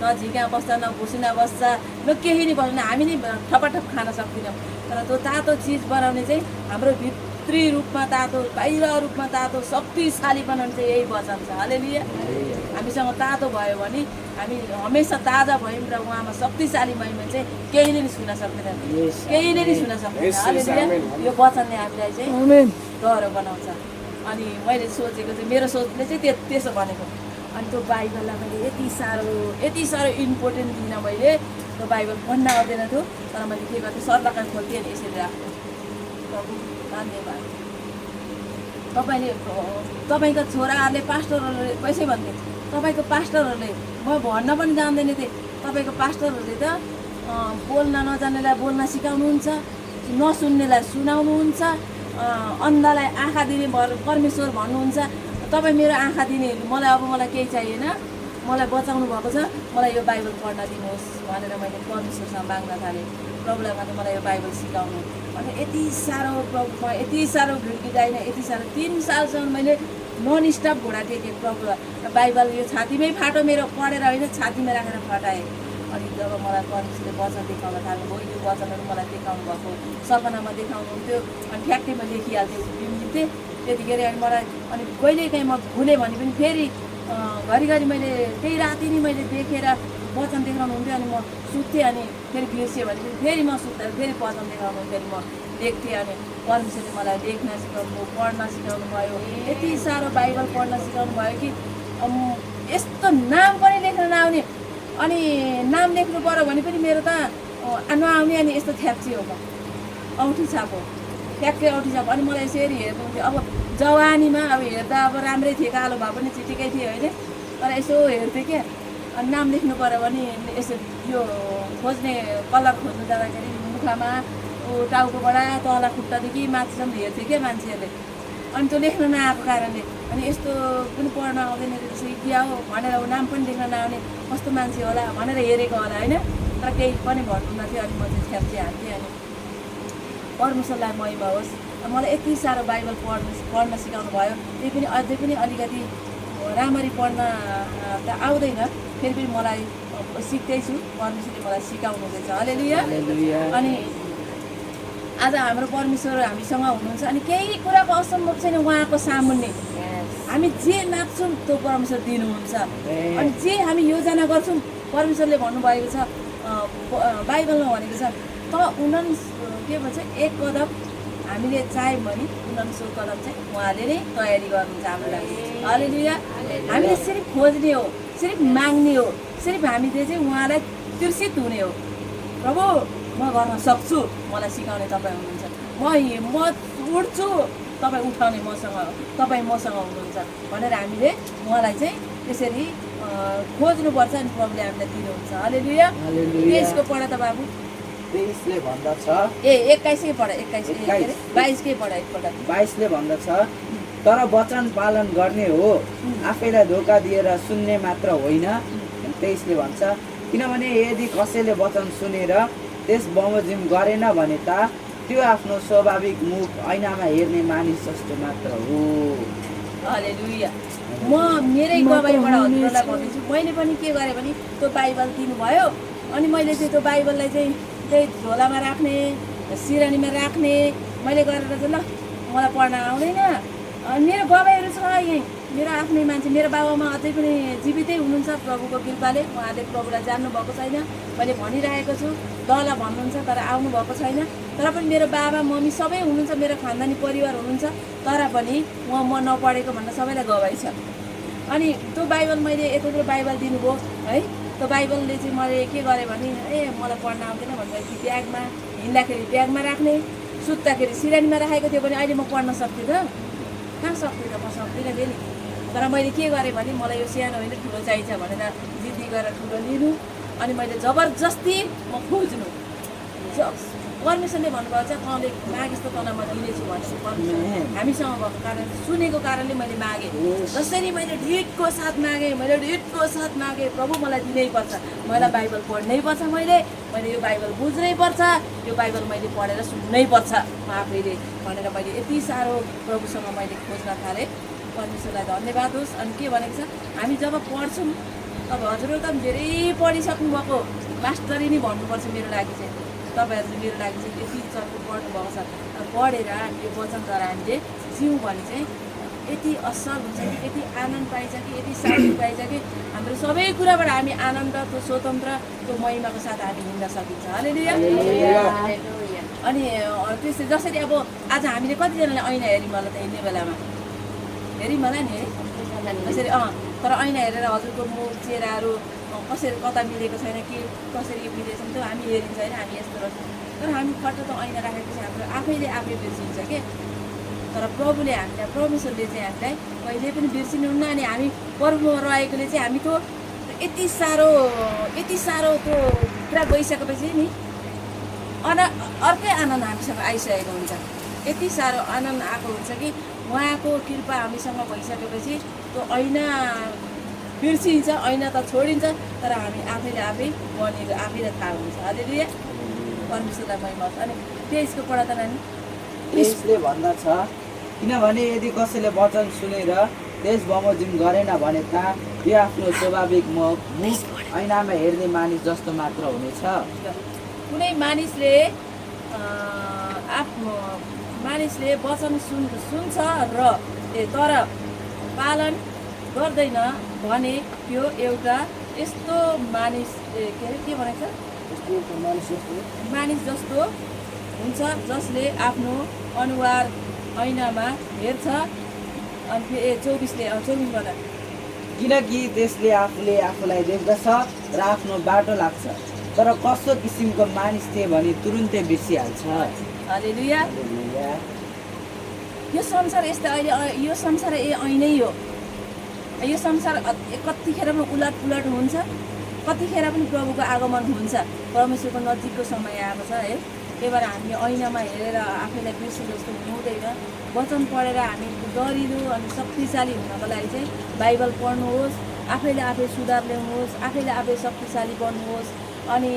न झिका बस्छ, न भुसुना बस्छ, न केही नै बस्दैन। हामी नै ठपाठप खान सक्दैनौँ। तर त्यो तातो चिज बनाउने चाहिँ हाम्रो भित्री रूपमा तातो, बाहिर रूपमा तातो, शक्तिशाली बनाउने चाहिँ यही वचन छ। हालेलुया। हामीसँग तातो भयो भने हामी हमेसा ताजा भयौँ र उहाँमा शक्तिशाली भयौँ भने चाहिँ केहीले नि छुन सक्दैन, केहीले नि छुन सक्दैन। हालेलुया। यो वचनले हामीलाई चाहिँ डह्रो बनाउँछ। अनि मैले सोचेको चाहिँ मेरो सोचले चाहिँ त्यसो भनेको। अनि त्यो बाइबललाई मैले यति साह्रो इम्पोर्टेन्ट दिइनँ मैले। त्यो बाइबल पढ्न आउँदैन थियो, तर मैले के गर्थेँ सर्लक्क खोल्थेँ अनि यसरी राख्थेँ। प्रभु धन्यवाद। तपाईँको छोराहरूले पास्टरहरूले कसै भन्थे, तपाईँको पास्टरहरूले म भन्न पनि जान्दैन थिएँ, तपाईँको पास्टरहरूले त बोल्न नजान्नेलाई बोल्न सिकाउनुहुन्छ, नसुन्नेलाई सुनाउनुहुन्छ, अन्धलाई आँखा दिने परमेश्वर भन्नुहुन्छ। तपाईँ मेरो आँखा दिने, मलाई केही चाहिएन, मलाई बचाउनु भएको छ, मलाई यो बाइबल पढ्न दिनुहोस् भनेर मैले परमेश्वरसँग माग्न थालेँ। प्रभुलाई भने मलाई यो बाइबल सिकाउनु भने यति साह्रो प्रभुमा यति साह्रो भिड्किँदैन, यति साह्रो 3 सालसम्म मैले नन स्टप घोडा टेकेँ प्रभुलाई। बाइबल यो छातीमै फाटो मेरो, पढेर होइन छातीमा राखेर फटाएँ। अनि जब मलाई परमेश्वरले वचन देखाउन थाल्नुभयो, यो वचनहरू मलाई देखाउनु भएको, सपनामा देखाउनुहुन्थ्यो अनि ठ्याक्कै म लेखिहाल्थेँ, बिम्बिन्थेँ त्यतिखेर। अनि मलाई अनि कहिलेकाहीँ म भुलेँ भने पनि फेरि घरिघरि मैले त्यही राति नै मैले देखेर वचन देखाउनुहुन्थ्यो अनि म सुत्थेँ, अनि फेरि बिर्सेँ भने पनि फेरि म सुत्दा फेरि वचन देखाउनुहुन्थ्यो अनि म लेख्थेँ। अनि परमेश्वरले मलाई लेख्न सिकाउनु भयो, पढ्न सिकाउनु भयो, यति साह्रो बाइबल पढ्न सिकाउनु भयो कि यस्तो नाम पनि लेख्न नआउने, अनि नाम लेख्नु पऱ्यो भने पनि मेरो त नआउने। अनि यस्तो थ्याप्ची हो, म औँठी छाप हो, ठ्याक्कै औँठी छाप। अनि मलाई यसरी हेर्नु हुन्थ्यो। अब जवानीमा अब हेर्दा अब राम्रै थिएँ, कालो भए पनि चिटिकै थिएँ होइन, तर यसो हेर्थेँ क्या। अनि नाम लेख्नु पऱ्यो भने यसो यो खोज्ने कलर खोज्नु जाँदाखेरि मुखमा टाउकोबाट तल खुट्टादेखि माथिसम्म हेर्थेँ क्या मान्छेहरूले। अनि त्यो लेख्न नआएको कारणले अनि यस्तो पनि पढ्न आउँदैन रहेछ कि क्या हो भनेर अब नाम पनि लेख्न नआउने कस्तो मान्छे होला भनेर हेरेको होला होइन, तर केही पनि भन्नुहुन्न थियो। अनि म चाहिँ थ्याप्ची हान्थेँ। अनि परमेश्वरलाई महिमा होस्, मलाई यति साह्रो बाइबल पढ्न सिकाउनु भयो। त्यही पनि अझै पनि अलिकति राम्ररी पढ्न त आउँदैन, फेरि पनि मलाई सिक्दैछु, परमेश्वरले मलाई सिकाउनु हुँदैछ। हालेलुया। अनि आज हाम्रो परमेश्वर हामीसँग हुनुहुन्छ। अनि केही कुराको असम्भव छैन उहाँको सामुन्ने। हामी जे माग्छौँ त्यो परमेश्वर दिनुहुन्छ। अनि जे हामी योजना गर्छौँ परमेश्वरले भन्नुभएको छ, बाइबलमा भनेको छ त 1 कदम हामीले चाह्यौँ भने 19 कदम चाहिँ उहाँले नै तयारी गर्नुहुन्छ हाम्रो लागि। हालेलुया। हामीले सिर्फ खोज्ने हो, सिर्फ माग्ने हो, सिर्फ हामीले चाहिँ उहाँलाई तिर्सित हुने हो। प्रभु म गर्न सक्छु, मलाई सिकाउने तपाईँ हुनुहुन्छ, म उठ्छु, तपाईँ उठाउने तपाईँ मसँग हुनुहुन्छ भनेर हामीले उहाँलाई चाहिँ त्यसरी खोज्नुपर्छ। अनि प्रभुले हामीलाई दिनुहुन्छ। हालेलुया। 23 पढ त बाबु। 23ले भन्दछ 21 पढ, 22 पढ एकपल्ट। 22ले भन्दछ तर वचन पालन गर्ने हो, आफैलाई धोका दिएर सुन्ने मात्र होइन। 23ले भन्छ किनभने यदि कसैले वचन सुनेर त्यस बमोजिम गरेन भने त त्यो आफ्नो स्वाभाविक मुख ऐनामा हेर्ने मानिस जस्तो मात्र हो। हालेलुया। म मेरै गवाईबाट हजुरलाई भन्दैछु, मैले पनि के गरेँ भने त्यो बाइबल दिनुभयो अनि मैले चाहिँ त्यो बाइबललाई चाहिँ त्यही झोलामा राख्ने, सिरानीमा राख्ने मैले गरेर चाहिँ ल मलाई पढ्न आउँदैन। अनि मेरो गवाईहरू छ यहीँ, मेरो आफ्नै मान्छे, मेरो बाबामा अझै पनि जीवितै हुनुहुन्छ प्रभुको कृपाले। उहाँले प्रभुलाई जान्नुभएको छैन, मैले भनिरहेको छु, दला भन्नुहुन्छ तर आउनुभएको छैन। तर पनि मेरो बाबा मम्मी सबै हुनुहुन्छ, मेरो खानदानी परिवार हुनुहुन्छ, तर पनि म नपढेको भनेर सबैलाई गवाई छ। अनि त्यो बाइबल मैले यत्रो बाइबल दिनुभयो है, त्यो बाइबलले चाहिँ मैले के गरेँ भने मलाई पढ्न आउँदैन भनेर कि ब्यागमा हिँड्दाखेरि ब्यागमा राख्ने, सुत्दाखेरि सिरानीमा राखेको थियो भने अहिले म पढ्न सक्थेँ त, कहाँ सक्थेँ त, म सक्दिनँ फेरि। तर मैले के गरेँ भने मलाई यो सानो होइन ठुलो चाहिन्छ भनेर जिद्दी गरेर ठुलो लिनु, अनि मैले जबरजस्ती म खोज्नु। परमेश्वरले भन्नुभएको छ तँले माग यस्तो तँलाई म दिनेछु भनेर परमेश्वर हामीसँग भएको कारण सुनेको कारणले मैले मागेँ। जसरी मैले ढिटको साथ मागेँ प्रभु मलाई दिनैपर्छ, मलाई बाइबल पढ्नै पर्छ, मैले यो बाइबल बुझ्नै पर्छ, यो बाइबल मैले पढेर सुन्नै पर्छ म आफैले भनेर मैले यति साह्रो प्रभुसँग मैले खोज्न थालेँ। परमेश्वरलाई धन्यवाद होस्। अनि के भनेको छ हामी जब पढ्छौँ तब हजुरहरू त धेरै पढिसक्नु भएको, मास्टरी नै भन्नुपर्छ मेरो लागि चाहिँ, तपाईँहरूले मेरो लागि चाहिँ यति चर्को पढ्नुभएको छ। पढेर यो वचनद्वारा हामीले जिउँ भने चाहिँ यति असल हुन्छ कि, यति आनन्द पाइन्छ कि, यति शान्ति पाइन्छ कि हाम्रो सबै कुराबाट हामी आनन्द, त्यो स्वतन्त्र, त्यो महिमाको साथ हामी हिँड्न सकिन्छ। हालेलुया। अनि त्यस्तै जसरी अब आज हामीले कतिजनाले ऐना हेऱ्यौँ होला त हिँड्ने बेलामा, हेरी मलाई नि है कसरी तर ऐना हेरेर हजुरको मुख चेहराहरू कसरी कता मिलेको छैन कि कसरी मिलेको छैन त्यो हामी हेरिन्छ होइन हामी यस्तो रहेछौँ तर हामी फट त ऐना राखेपछि हाम्रो आफैले आफै बिर्सिन्छ के तर प्रभुले हामीलाई परमेश्वरले चाहिँ हामीलाई कहिले पनि बिर्सिनुहुन्न अनि हामी प्रभुमा रहेकोले चाहिँ हामी त्यो यति साह्रो त्यो पुरा गइसकेपछि नि अर्कै आनन्द हामीसँग आइसकेको हुन्छ यति साह्रो आनन्द आएको हुन्छ कि उहाँको कृपा हामीसँग भइसकेपछि त्यो ऐना बिर्सिन्छ ऐना त छोडिन्छ तर हामी आफैले आफै बनेको आफैलाई थाहा हुन्छ हालेलुया परमेश्वरलाई महिमा होस्। अनि त्यसको पढा त नानी यसले भन्दछ किनभने यदि कसैले वचन सुनेर त्यस बमोजिम गरेन भने त यो आफ्नो स्वाभाविक मुख ऐनामा हेर्ने मानिस जस्तो मात्र हुनेछ। कुनै मानिसले मानिसले वचन सुन्छ र तर पालन गर्दैन भने त्यो एउटा यस्तो मानिस के भनेको छ मानिस जस्तो हुन्छ जसले आफ्नो अनुहार ऐनामा हेर्छ। अनि 24 गर्दा किनकि त्यसले आफूले आफूलाई देख्दछ र आफ्नो बाटो लाग्छ तर कस्तो किसिमको मानिस थिए भने तुरुन्तै बिर्सिहाल्छ। हालेलुया। यो संसार यस्तो अहिले यो संसार ऐनै हो। यो संसार कतिखेर पनि उलट पुलट हुन्छ कतिखेर पनि प्रभुको आगमन हुन्छ परमेश्वरको नजिकको समय आएको छ है। त्यही भएर हामी ऐनामा हेरेर आफैलाई बिर्सु जस्तो हुनु हुँदैन। वचन पढेर हामी दरिलो अनि शक्तिशाली हुनको लागि चाहिँ बाइबल पढ्नुहोस् आफैले आफै सुधार ल्याउनुहोस् आफैले आफै शक्तिशाली बन्नुहोस् अनि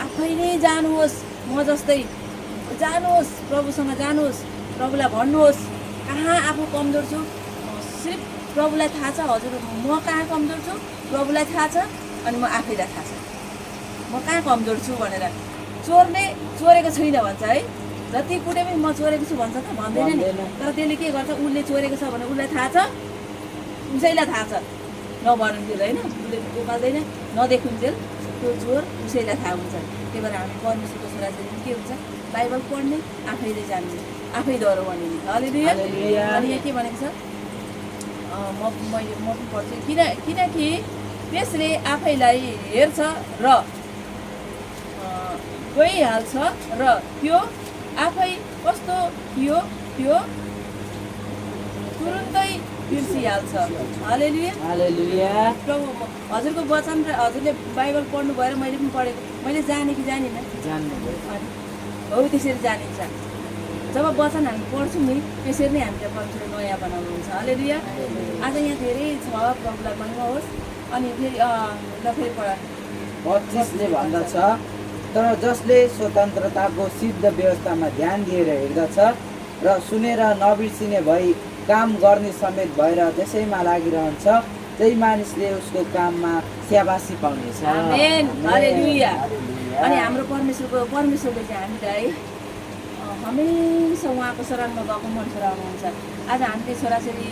आफै नै जानुहोस् म जस्तै जानुहोस् प्रभुसँग जानुहोस् प्रभुलाई भन्नुहोस् कहाँ आफू कमजोर छु सिर्फ प्रभुलाई थाहा छ हजुर म कहाँ कमजोर छु प्रभुलाई थाहा छ अनि म आफैलाई थाहा छ म कहाँ कमजोर छु भनेर। चोरले चोरेको छुइनँ भन्छ है जति कुटे पनि म चोरेको छु भन्छ त भन्दैन नि तर त्यसले के गर्छ उसले चोरेको छ भने उसलाई थाहा छ उसैलाई थाहा छ नभनुन्जेल होइन उसले उकाल्दैन नदेखुन्जेल त्यो चोर उसैलाई थाहा हुन्छ। त्यही भएर हामी परमेश्वरको छोराछोरी के हुन्छ बाइबल पढ्ने आफैले जान्ने आफै डरो बनिने। हालेलुया। अनि यहाँ के भनेको छ म पनि पढ्छु किनकि त्यसले आफैलाई हेर्छ र गइहाल्छ र त्यो आफै कस्तो थियो त्यो तुरुन्तै बिर्सिहाल्छ। हालेलुया। हालेलुया। प्रभु हजुरको वचन र हजुरले बाइबल पढ्नु भएर मैले पनि पढेको मैले जाने कि जानिनँ हो त्यसरी जानिन्छ जब वचन हामी पढ्छौँ नि त्यसरी नै हामीले परमेश्वरले नयाँ बनाउनुहुन्छ। हालेलुया। आज यहाँ धेरै छ प्रभुलाई महिमा होस्। अनि फेरि फेरि पढ 25ले भन्दछ तर जसले स्वतन्त्रताको सिद्ध व्यवस्थामा ध्यान दिएर हिँड्दछ र सुनेर नबिर्सिने भई काम गर्ने समेत भएर त्यसैमा लागिरहन्छ त्यही मानिसले उसको काममा स्याबासी पाउनेछ। आमेन। हालेलुया। अनि हाम्रो परमेश्वरले चाहिँ हामीलाई हमेसा उहाँको शरणमा गएको मन पराउनुहुन्छ। आज हामीले छोराछोरी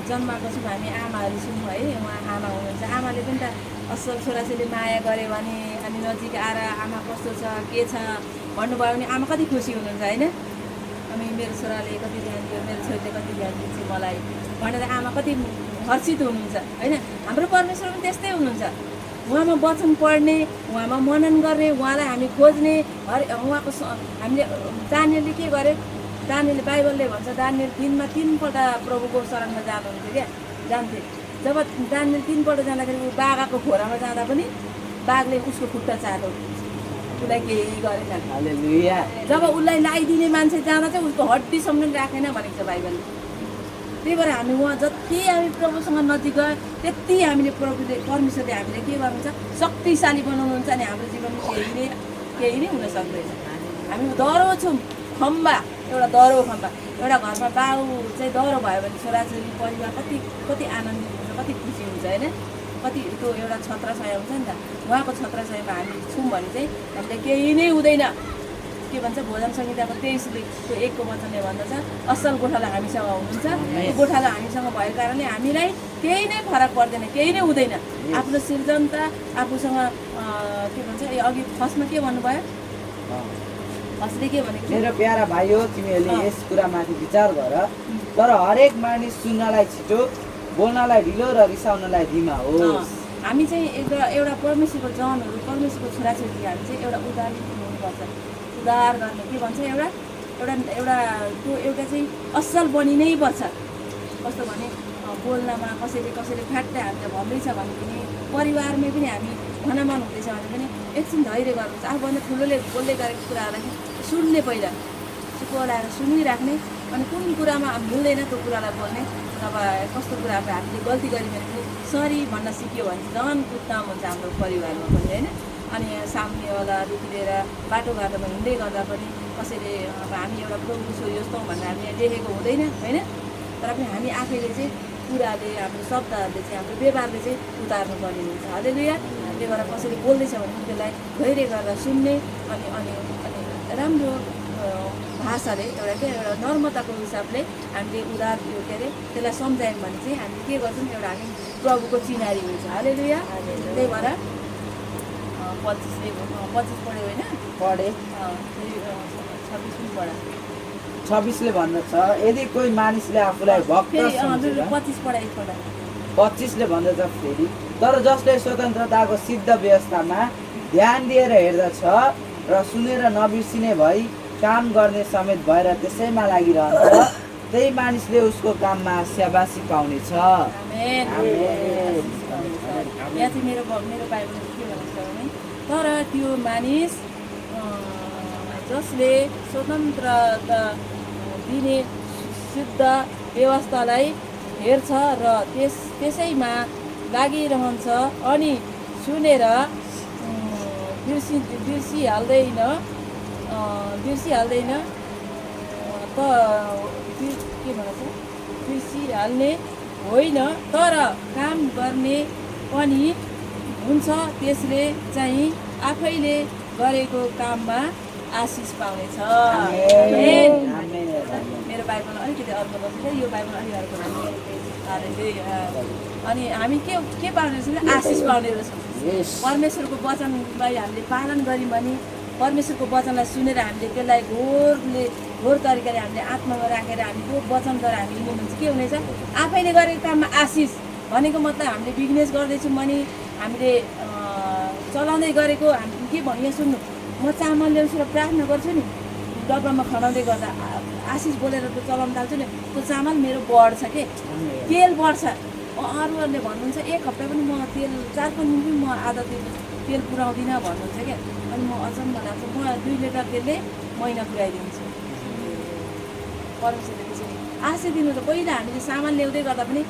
जन्माएको छौँ हामी आमाहरू छौँ है उहाँ आमा हुनुहुन्छ आमाले पनि त असल छोराछोरीले माया गऱ्यो भने अनि नजिक आएर आमा कस्तो छ के छ भन्नुभयो भने आमा कति खुसी हुनुहुन्छ होइन। अनि मेरो छोराले कति ध्यान दियो मेरो छोरीले कति ध्यान दिन्छ मलाई भनेर आमा कति हर्षित हुनुहुन्छ होइन। हाम्रो परमेश्वर पनि त्यस्तै हुनुहुन्छ उहाँमा वचन पढ्ने उहाँमा मनन गर्ने उहाँलाई हामी खोज्ने उहाँको हामीले दानिएलले के गर्यो दानिएलले बाइबलले भन्छ दानिएल 3 मा 3 पल्ट प्रभुको शरणमा जानुहुन्थ्यो क्या जान्थे। जब दानिएल 3 पल्ट जाँदाखेरि ऊ बाघाको खोरामा जाँदा पनि बाघले उसको खुट्टा चाट्यो उसलाई केही गरेन। हालेलुया। जब उसलाई लाइदिने मान्छे जाँदा चाहिँ उसको हड्डीसम्म राखेन भनेको छ बाइबलले। त्यही भएर हामी उहाँ जति हामी प्रभुसँग नजिक गयो त्यति हामीले परमेश्वरले हामीले के गर्नुहुन्छ शक्तिशाली बनाउनुहुन्छ अनि हाम्रो जीवनमा केही नै हुन सक्दैन। हामी डरो छौँ खम्बा एउटा डरो खम्बा एउटा घरमा बाउ चाहिँ डरो भयो भने छोराछोरी परिवार कति आनन्दित हुन्छ कति खुसी हुन्छ होइन कति त्यो एउटा छत्रछाया हुन्छ नि त उहाँको छत्रछायामा हामी छौँ भने चाहिँ हामीलाई केही नै हुँदैन। के भन्छ भोजन संहिताको 23ले त्यो 1को वचनले भन्दछ असल गोठाला हामीसँग हुनुहुन्छ त्यो गोठाला हामीसँग भएको कारणले हामीलाई केही नै फरक पर्दैन केही नै हुँदैन। आफ्नो सृजनता आफूसँग के भन्छ अघि फर्स्टमा के भन्नुभयो फर्स्टले के भनेको मेरो प्यारा भाइ हो तिमीहरूले यस कुरामाथि विचार गर तर हरेक मानिस सुन्नलाई छिटो, बोल्नलाई ढिलो र रिसाउनलाई धिमा होस्। हामी चाहिँ एउटा परमेश्वरको जनहरू, परमेश्वरको छोराछोरी हामी चाहिँ एउटा उदार हुनुपर्छ। उदार गर्ने के भन्छ एउटा एउटा एउटा त्यो एउटा चाहिँ असल बनि नै पर्छ। कस्तो भने बोल्नमा कसैले फ्याट्टै हामीले भन्दैछ भने पनि, परिवारमै पनि हामी भनामन हुँदैछ भने पनि एकछिन धैर्य गर्नुपर्छ। आफूभन्दा ठुलोले बोल्दै गरेको कुराहरूलाई सुन्ने, पहिला चुप्प लगाएर सुनिराख्ने, अनि कुन कुरामा मिल्दैन त्यो कुरालाई बोल्ने। नभए कस्तो कुरामा हामीले गल्ती गऱ्यो भने पनि सरी भन्न सिक्यो भने झन् उत्तम हुन्छ हाम्रो परिवारमा पनि, होइन। अनि सामनेवालादेखि लिएर बाटोघाटोमा हिँड्दै गर्दा पनि कसैले अब हामी एउटा प्रभु छोरी जस्तो भनेर हामीले देखेको हुँदैन, होइन। तर पनि हामी आफैले चाहिँ कुराले, हाम्रो शब्दहरूले चाहिँ, हाम्रो व्यवहारले चाहिँ उतार्नुपर्ने हुन्छ। हालेलुया। त्यही भएर कसैले बोल्दैछ भने त्यसलाई धैर्य गरेर सुन्ने, अनि अनि अनि राम्रो भाषाले एउटा नर्मताको हिसाबले हामीले उदार के अरे त्यसलाई सम्झायौँ भने चाहिँ हामीले के गर्छौँ, एउटा हामी प्रभुको चिनारी हुन्छ। हालेलुया। त्यही भएर 25 पढ्यो होइन, पढे 26 पनि पढ। 26ले भन्दछ, यदि कोही मानिसले आफूलाई भक्त सम्झेर 25 पढ एकपल्ट। 25ले भन्दछ फेरि, तर जसले स्वतन्त्रताको सिद्ध व्यवस्थामा ध्यान दिएर हेर्दछ र सुनेर नबिर्सिने भई काम गर्ने समेत भएर त्यसैमा लागिरहन्छ, त्यही मानिसले उसको काममा स्याबासी पाउनेछ। आमेन। यहाँ चाहिँ मेरो बाइबलमा के भन्छ भने, तर त्यो मानिस जसले स्वतन्त्रता दिने शुद्ध व्यवस्थालाई हेर्छ र त्यसैमा लागिरहन्छ, अनि सुनेर बिर्सिहाल्दैन त के भन्छ, बिर्सिहाल्ने होइन तर काम गर्ने पनि हुन्छ, त्यसले चाहिँ आफैले गरेको काममा आशिष पाउनेछ। मेरो बाइबलमा अलिकति अर्को बस्छ, यो बाइबलमा अलिक अर्को बस्छ। अनि हामी के पाउने रहेछौँ, आशिष पाउने रहेछौँ। परमेश्वरको वचनलाई हामीले पालन गऱ्यौँ भने, परमेश्वरको वचनलाई सुनेर हामीले त्यसलाई घोर तरिकाले हामीले आत्मामा राखेर हामी त्यो वचनद्वारा हामी लिनु भने चाहिँ के हुनेछ, आफैले गरेको काममा आशिष भनेको मतलब हामीले बिजनेस गर्दैछौँ भने, हामीले चलाउँदै गरेको हामी के भन्यो यहाँ सुन्नु, म चामल ल्याउँछु र प्रार्थना गर्छु नि, डब्बामा खनाउँदै गर्दा आशिष बोलेर त्यो चलाउनु थाल्छु नि, त्यो चामल मेरो बढ्छ के, तेल बढ्छ। अरूहरूले भन्नुहुन्छ 1 हप्ता पनि म तेल 4-5 दिन पनि म आधा तेल पुऱ्याउँदिनँ भन्नुहुन्छ क्या। अनि म अचम्म लाग्छ, म 2 लिटर तेलले महिना पुऱ्याइदिन्छु। परमेश्वरले त्यसरी आशिष दिनु त, पहिला हामीले सामान ल्याउँदै गर्दा पनि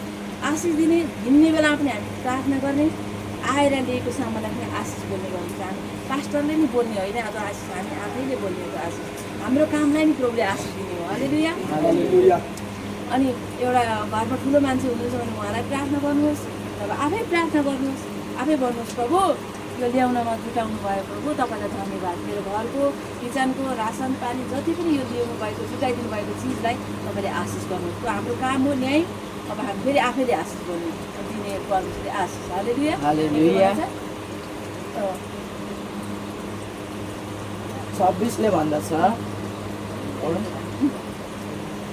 आशिष दिने, हिँड्ने बेलामा पनि हामी प्रार्थना गर्ने, आएर लिएको सामानलाई पनि आशिष बोल्ने गर्नुहुन्छ। हामी पास्टरले नि बोल्ने होइन, अब आशिष हामी आफैले बोल्ने हो। आशिष हाम्रो कामलाई नि प्रभुले आशिष दिने हो। हालेलुया। अनि एउटा घरमा ठुलो मान्छे हुनुहुन्छ भने उहाँलाई प्रार्थना गर्नुहोस्, अब आफै प्रार्थना गर्नुहोस्, आफै भन्नुहोस्, प्रभु यो ल्याउनमा जुटाउनु भयो, प्रभु तपाईँलाई धन्यवाद, मेरो घरको किचनको रासन पानी जति पनि यो ल्याउनु भएको, जुटाइदिनु भएको चिजलाई तपाईँले आशिष गर्नुहोस्। त्यो हाम्रो काम हो, न्याय। अब हामी फेरि आफैले आशिष गर्नु दिने परमेश्वरले आशिष। हालेलुया। 26ले भन्दछ,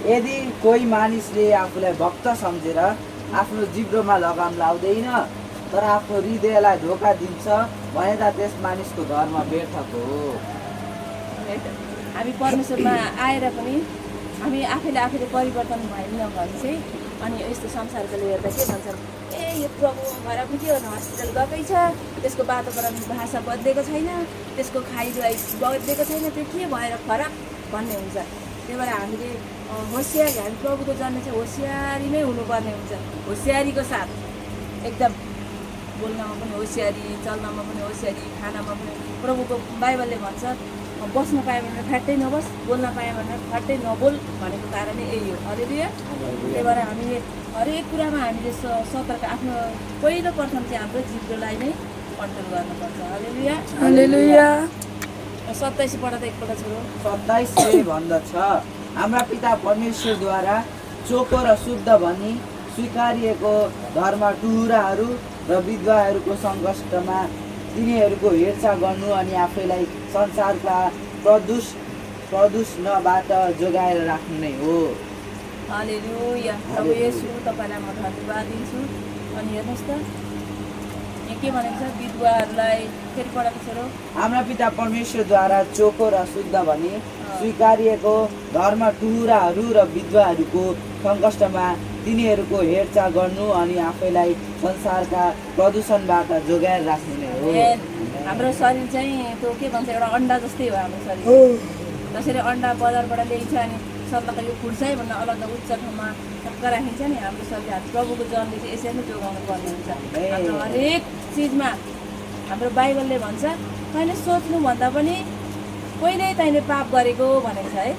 यदि कोही मानिसले आफूलाई भक्त सम्झेर आफ्नो जिब्रोमा लगाम लाउँदैन तर आफ्नो हृदयलाई धोका दिन्छ भने त त्यस मानिसको धर्म व्यर्थक हो। हामी परमेश्वरमा आएर पनि हामी आफैले परिवर्तन भएन भने चाहिँ, अनि यस्तो संसारकोले हेर्दा के भन्छन्, ए यो प्रभु भएर पनि के गर्नु, हस्पिटल गएकै छ, त्यसको वातावरण भाषा बदलेको छैन, त्यसको खाइजुवाइ बदलेको छैन, त्यो के भएर फरक भन्ने हुन्छ। त्यही भएर हामीले होसियारी, हामी प्रभुको जन्म चाहिँ होसियारी नै हुनुपर्ने हुन्छ। होसियारीको साथ एकदम बोल्नमा पनि होसियारी, चल्नमा पनि होसियारी, खानामा पनि। प्रभुको बाइबलले भन्छ बस्न पायो भने फ्याट्टै नबस्, बोल्न पायो भने फ्याट्टै नबोल भनेको कारण नै यही हो। हालेलुया। त्यही भएर हामीले हरेक कुरामा हामीले सतर्क, आफ्नो पहिलो प्रथम चाहिँ हाम्रो जिब्रोलाई नै कन्ट्रोल गर्नुपर्छ। हालेलुया। हालेलुया। 27 पढ्दा त एकपल्ट छोरो। 27ले भन्दछ, हाम्रा पिता परमेश्वरद्वारा चोखो र शुद्ध भनी स्वीकारिएको धर्म टुहुराहरू र विधवाहरूको सङ्कष्टमा तिनीहरूको हेरचाह गर्नु अनि आफैलाई संसारका प्रदूषणबाट जोगाएर राख्नु नै हो। हालेलुया। प्रभु येशू तपाईँलाई म धन्यवाद दिन्छु। अनि हेर्नुहोस् त यहाँ के भनेको छ विधवाहरूलाई फेरि पढाएको छ र हाम्रा पिता परमेश्वरद्वारा चोखो र शुद्ध भनी स्वीकारिएको धर्म टुहुराहरू र विधवाहरूको सङ्कष्टमा तिनीहरूको हेरचाह गर्नु अनि आफैलाई संसारका प्रदूषणबाट जोगाएर राख्नु नै हो। हाम्रो शरीर चाहिँ त्यो के भन्छ एउटा अन्डा जस्तै हो हाम्रो शरीर। जसरी अन्डा बजारबाट ल्याइन्छ अनि सल्लाह यो फुट्छ है भनेर अलग उच्च ठाउँमा टक्क राखिन्छ नि, हाम्रो शरीर हामी प्रभुको जनले चाहिँ यसरी नै जोगाउनु पर्ने हुन्छ। हाम्रो हरेक चिजमा हाम्रो बाइबलले भन्छ तैँले सोच्नुभन्दा पनि पहिल्यै तैँले पाप गरेको भनेको छ है।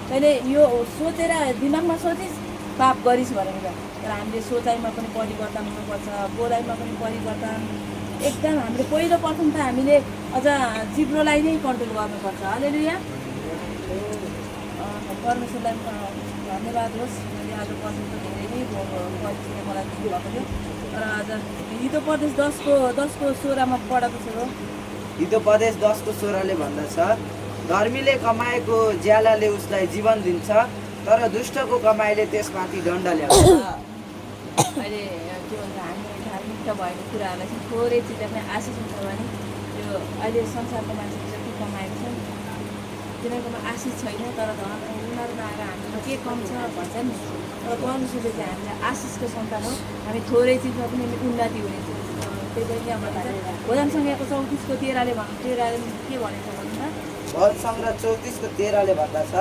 तैँले यो सोचेर दिमागमा सोचिस् पाप गरिस् भनेको छ। तर हामीले सोचाइमा पनि परिवर्तन हुनुपर्छ, बोलाइमा पनि परिवर्तन। एकदम हामीले पहिलो प्रथम त हामीले अझ जिब्रोलाई नै कन्ट्रोल गर्नुपर्छ। हालेलुया। परमेश्वरलाई धन्यवाद होस्। मैले आज पर्सन त धेरै नै परिचय मलाई दिनुभएको थियो। र आज हितोपदेश 10को 16मा पढाएको छु। हितोपदेश 10को 16ले भन्दछ, धर्मीले कमाएको ज्यालाले उसलाई जीवन दिन्छ, तर दुष्टको कमाइले त्यसमाथि दण्ड ल्याउँछ। अहिले के भन्छ हामी धार्मिक त भएको कुराहरूलाई चाहिँ थोरै चिजमा आशिष हुन्छ भने यो अहिले संसारको मान्छेले जति कमाएको छ तिनीहरूकोमा आशिष छैन। तर उनीहरूमा आएर हामीमा के कम छ भन्छ नि। तर परमेश्वरले चाहिँ हामीलाई आशिषको सन्तान हो। हामी थोरै चिजमा पनि उन्नति हुनेछ। त्यही भएर यहाँ भन्दा भोजन सङ्घको 34को 13ले के भनेको भन्दा भजन सङ्ग्रह 34को 13ले भन्दछ,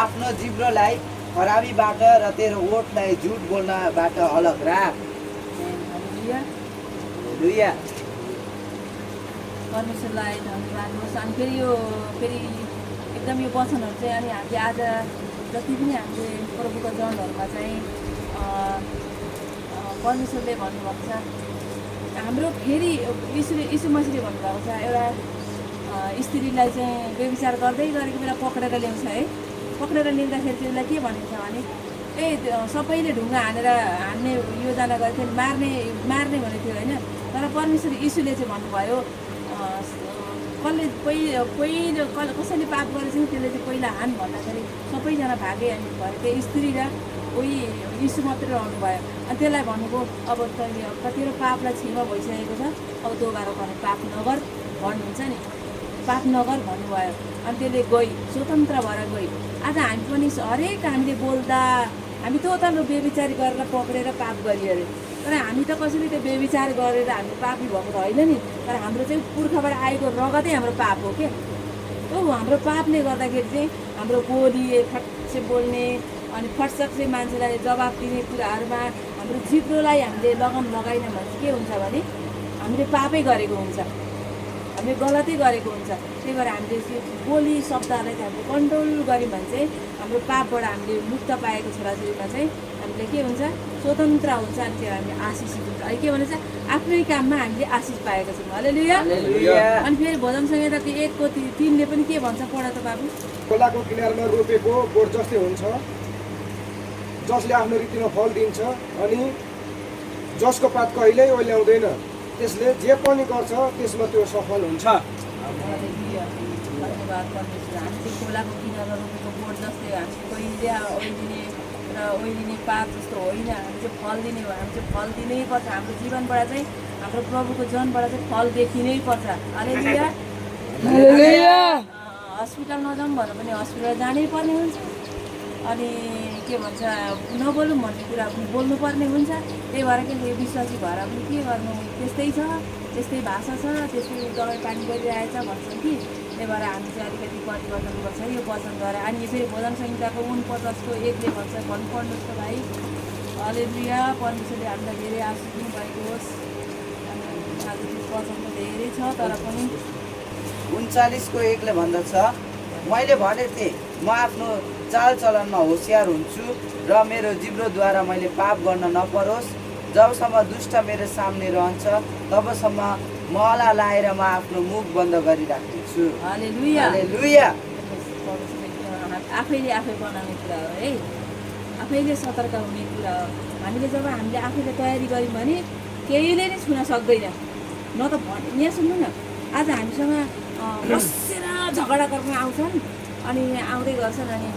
आफ्नो जिब्रोलाई खराबीबाट र तेरो ओठलाई झुट बोल्नबाट अलग राख। हालेलुया। परमेश्वरलाई धन्यवाद होस्। अनि फेरि एकदम यो वचनहरू चाहिँ अनि हामीले आज जति पनि हामीले प्रभुको जनहरूमा चाहिँ परमेश्वरले भन्नुभएको छ हाम्रो फेरि यीशु मसीहले भन्नुभएको छ एउटा स्त्रीलाई चाहिँ व्यभिचार गर्दै गरेको बेला पक्रेर ल्याउँछ है। पक्रेर ल्याउँदाखेरि त्यसलाई के भनेको छ भने सबैले ढुङ्गा हान्ने योजना गरेको थियो, मार्ने भनेको थियो होइन। तर परमेश्वर यीशुले चाहिँ भन्नुभयो कसैले पाप गरेछ नि त्यसले चाहिँ पहिला हान भन्दाखेरि सबैजना भागे अनि भयो। त्यो स्त्री र उही यीशु मात्रै रहनु भयो। अनि त्यसलाई भन्नुभयो अब तैँले तेरो पापलाई क्षमा भइसकेको छ, अब दोबारा गर्ने पाप नगर भन्नुहुन्छ नि, पाप नगर भन्नुभयो। अनि त्यसले गई स्वतन्त्र भएर गई। आज हामी पनि हरेक हामीले बोल्दा हामी त उता व्यभिचार गरेर पक्रेर पाप गरियो अरे। तर हामी त कसैले त्यो व्यभिचार गरेर हामी पापी भएको त होइन नि। तर हाम्रो चाहिँ पुर्खाबाट आएको रगतै हाम्रो पाप हो क्या। हाम्रो पापले गर्दाखेरि चाहिँ हाम्रो बोली फटसे बोल्ने अनि फटसक चाहिँ मान्छेलाई जवाब दिने कुराहरूमा हाम्रो जिब्रोलाई हामीले लगन लगाएन भने के हुन्छ भने हामीले पापै गरेको हुन्छ, हामीले गलतै गरेको हुन्छ। त्यही भएर हामीले बोली शब्दहरूलाई चाहिँ हामीले कन्ट्रोल गऱ्यौँ भने चाहिँ हाम्रो पापबाट हामीले मुक्त पाएको छोराछोरीमा चाहिँ हामीले के हुन्छ स्वतन्त्र हुन्छ। अनि त्यो हामीले आशिषित हुन्छ। अहिले के भन्छ आफ्नै काममा हामीले आशिष पाएको छौँ। हालेलुया। अनि फेरि भजन संहिताको 1को 3ले पनि के भन्छ पढ त बाबु। खोलाको किनारमा रोपेको बोट जस्तै हुन्छ, जसले आफ्नो रीतिमा फल दिन्छ अनि जसको पात कहिल्यै ओइल्याउँदैन। त्यसले जे पनि गर्छ त्यसमा त्यो सफल हुन्छ। धन्यवाद परमेश्वर। हामी चाहिँ खोलाको किनारमा रोपेको बोट जस्तै हो। हामी कहिले ओइलिने पात जस्तो होइन। हामी चाहिँ फल दिने हो। हामी चाहिँ फल दिनै पर्छ। हाम्रो जीवनबाट चाहिँ हाम्रो प्रभुको जनबाट चाहिँ फल देखिनै पर्छ। हालेलुया। हस्पिटल नजाउँ भन्दा पनि हस्पिटल जानै पर्ने हुन्छ। अनि के भन्छ नबोलौँ भन्ने कुरा पनि बोल्नुपर्ने हुन्छ। त्यही भएर के यो विश्वासी भएर पनि के गर्नु त्यस्तै छ, त्यस्तै भाषा छ, त्यस्तै दबाई पानी गरिरहेछ भन्छन् कि। त्यही भएर हामी चाहिँ अलिकति परिवर्तन गर्छ यो वचनद्वारा। अनि यसरी भोजन संहिताको 49को 1ले भन्छ भन्नुपर्नुहोस् त भाइ। हालेलुया। परमेश्वरले हामीलाई धेरै आशिष दिनुभएको होस्। अनि आज त्यो वचन त धेरै छ तर पनि 39को 1ले भन्दछ, मैले भनेको थिएँ म आफ्नो चालचलनमा होसियार हुन्छु र मेरो जिब्रोद्वारा मैले पाप गर्न नपरोस्। जबसम्म दुष्ट मेरो सामने रहन्छ तबसम्म मला लाएर म आफ्नो मुख बन्द गरिराख्नेछु। हालेलुया। हालेलुया। आफैले आफै बनाउने कुरा हो है। आफैले सतर्क हुने कुरा हो। हामीले जब हामीले आफैले तयारी गऱ्यौँ भने केहीले नै छुन सक्दैन। न त यहाँ सुन्नु न, आज हामीसँग बसेर झगडा गर्न आउँछन् अनि आउँदै गर्छन् अनि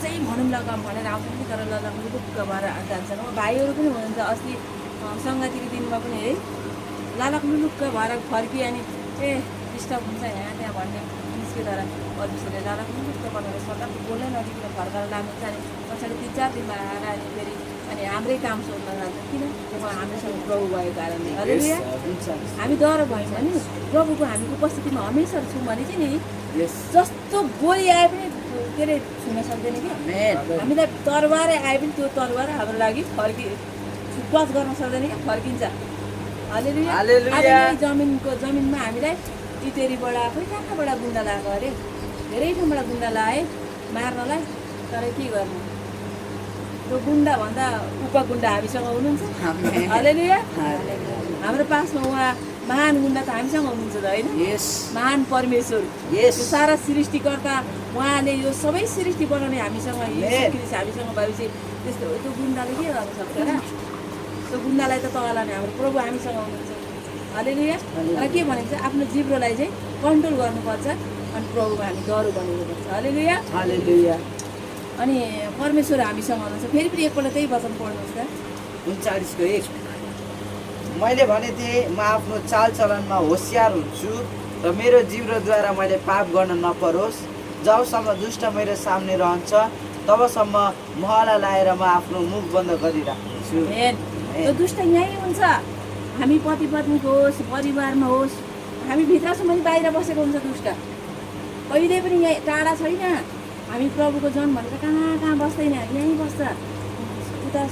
चाहिँ भनौँ ल भनेर आउँछन् कि तर ल मुलुक्क भएर जान्छन्। भाइहरू पनि हुनुहुन्छ, अस्ति सङ्गातीको दिनमा पनि है लालक मुलुक्क भएर फर्कियो अनि डिस्टर्ब हुन्छ यहाँ त्यहाँ भन्ने निस्क्यो। तर परमेश्वरले लालक मुलुक्क बनाएर सडक बोल्नै नजिकतिर फर्काएर लानुहुन्छ। अनि पछाडि 3-4 दिनमा आएर अनि फेरि अनि हाम्रै काम सोध्न जान्छ। किन? हामीसँग प्रभु भएको कारणले। हालेलुया। हामी डर भयौँ भने प्रभुको हामी उपस्थितिमा हमेसा छौँ भने चाहिँ नि जस्तो गोली आए पनि के अरे छुन सक्दैन कि। हामीलाई तरबार आए पनि त्यो तरबार हाम्रो लागि टच गर्न सक्दैन कि, फर्किन्छ। हालेलुया। जमिनमा हामीलाई इटेरीबाट खोइ कहाँबाट गुन्डा लगाएको अरे, धेरै ठाउँबाट गुन्डा लगाए मार्नलाई। तर के गर्नु, त्यो गुन्डा भन्दा उपगुन्डा हामीसँग हुनुहुन्छ। हालेलुया। हाम्रो पासमा उहाँ महान गुन्डा त हामीसँग हुनुहुन्छ त होइन? महान परमेश्वर, यो सारा सृष्टिकर्ता उहाँले यो सबै सृष्टि बनाउने हामीसँग हामीसँग भएपछि त्यस्तो त्यो गुन्डाले के गर्न सक्छ र? त्यो गुन्डालाई त तगालाउने हाम्रो प्रभु हामीसँग हुनुहुन्छ। हालेलुया। र के भनेको छ, आफ्नो जिब्रोलाई चाहिँ कन्ट्रोल गर्नुपर्छ अनि प्रभुमा हामी डरो बनिनुपर्छ। हालेलुया। हालेलुया। अनि परमेश्वर हामीसँग हुनुहुन्छ। फेरि पनि एकपल्ट त्यही वचन पढ्नुहोस् त, 39:1। मैले भने थिएँ म आफ्नो चालचलनमा होसियार हुन्छु र मेरो जिब्रोद्वारा मैले पाप गर्न नपरोस्। जबसम्म दुष्ट मेरो सामने रहन्छ तबसम्म महला लाएर म आफ्नो मुख बन्द गरिराख्छु। त्यो दुष्ट यहीँ हुन्छ। हामी पति पत्नीको होस्, परिवारमा होस्, हामी भित्रसम्म पनि बाहिर बसेको हुन्छ दुष्ट। कहिले पनि यहीँ टाढा छैन। हामी प्रभुको जन भनेर कहाँ कहाँ बस्दैन, यहीँ बस्छ। उता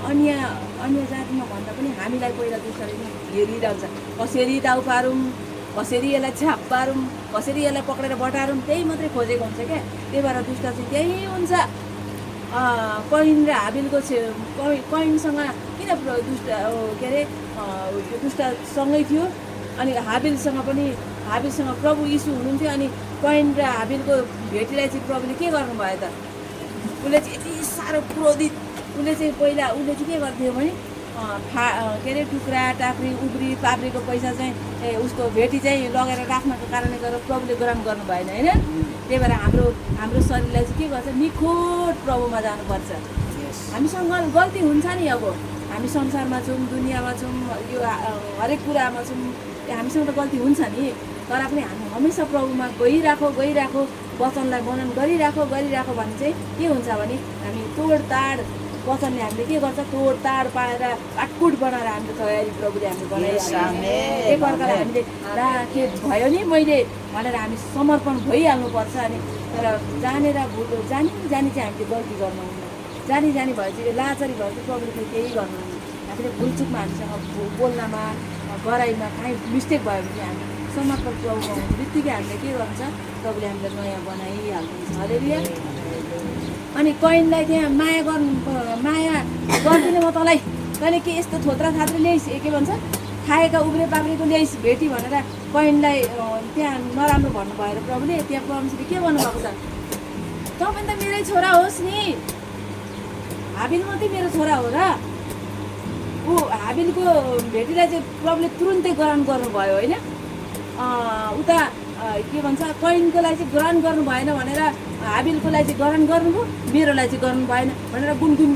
अन्य जातिमा भन्दा पनि हामीलाई पहिला दुष्टले हेरिरहन्छ। कसरी दाउ पारौँ, कसरी यसलाई छाप पारौँ, कसरी यसलाई पक्रेर बटारौँ, त्यही मात्रै खोजेको हुन्छ क्या। त्यही भएर दुष्ट चाहिँ त्यही हुन्छ। कैन र हाबिलको कैनसँग किन दुष्ट के अरे दुष्टसँगै थियो अनि हाबिलसँग प्रभु यीशु हुनुहुन्थ्यो। अनि कैन र हाबिलको भेटीलाई चाहिँ प्रभुले के गर्नुभयो त? उसले चाहिँ यति साह्रो क्रोधित, उसले चाहिँ के गर्थ्यो भने के अरे टुक्रा टाक्री उब्री पाब्रीको पैसा चाहिँ उसको भेटी चाहिँ लगेर राख्नको कारणले गर्दा प्रभुले ग्रहण गर्नु भएन होइन। त्यही भएर हाम्रो शरीरलाई चाहिँ के गर्छ, निखोट प्रभुमा जानुपर्छ। हामीसँग गल्ती हुन्छ नि। अब हामी संसारमा छौँ, दुनियाँमा छौँ, यो हरेक कुरामा छौँ, हामीसँग त गल्ती हुन्छ नि। तर पनि हामी हमेसा प्रभुमा गइराखो वचनलाई मनन गरिराखो भने चाहिँ के हुन्छ भने हामी तोडताड वचनले हामीले के गर्छ, तोडताड पाएर काटकुट बनाएर हामीले तयारी प्रभुले हामीले बनाइहाल्छ। एकअर्कालाई हामीले के भयो नि मैले भनेर हामी समर्पण भइहाल्नुपर्छ। अनि तर जानेर जानी चाहिँ हामीले गल्ती गर्नुहुन्न। जानी भए चाहिँ लाचारी भए चाहिँ प्रभुले केही गर्नुहुन्न। हामीले भुलचुकमा हामीसँग बोल्नमा गराइमा काहीँ मिस्टेक भयो भने हामी समर्पण प्रभुमा हुने बित्तिकै हामीले के गर्छ, प्रभुले हामीलाई नयाँ बनाइहाल्नुहुन्छ। हालेलुया। अनि कैनलाई त्यहाँ माया गर्दिनँ म तँलाई, तैँले के यस्तो थोत्रा थात्रो ल्याइस्, के भन्छ खाएका उब्रे पाब्रेको ल्याइस् भेटी भनेर कैनलाई त्यहाँ नराम्रो भन्नु भएर प्रभुले त्यहाँ परमेश्वरले के भन्नुभएको छ, तँ पनि त मेरै छोरा होस् नि। हाबिल मात्रै मेरो छोरा हो र। ऊ हाबिलको भेटीलाई चाहिँ प्रभुले तुरुन्तै ग्रहण गर्नुभयो होइन। उता के भन्छ कैनको लागि चाहिँ ग्रहण गर्नु भएन भनेर हाबिलको लागि चाहिँ ग्रहण गर्नुभयो, मेरोलाई चाहिँ गर्नु भएन भनेर गुनगुन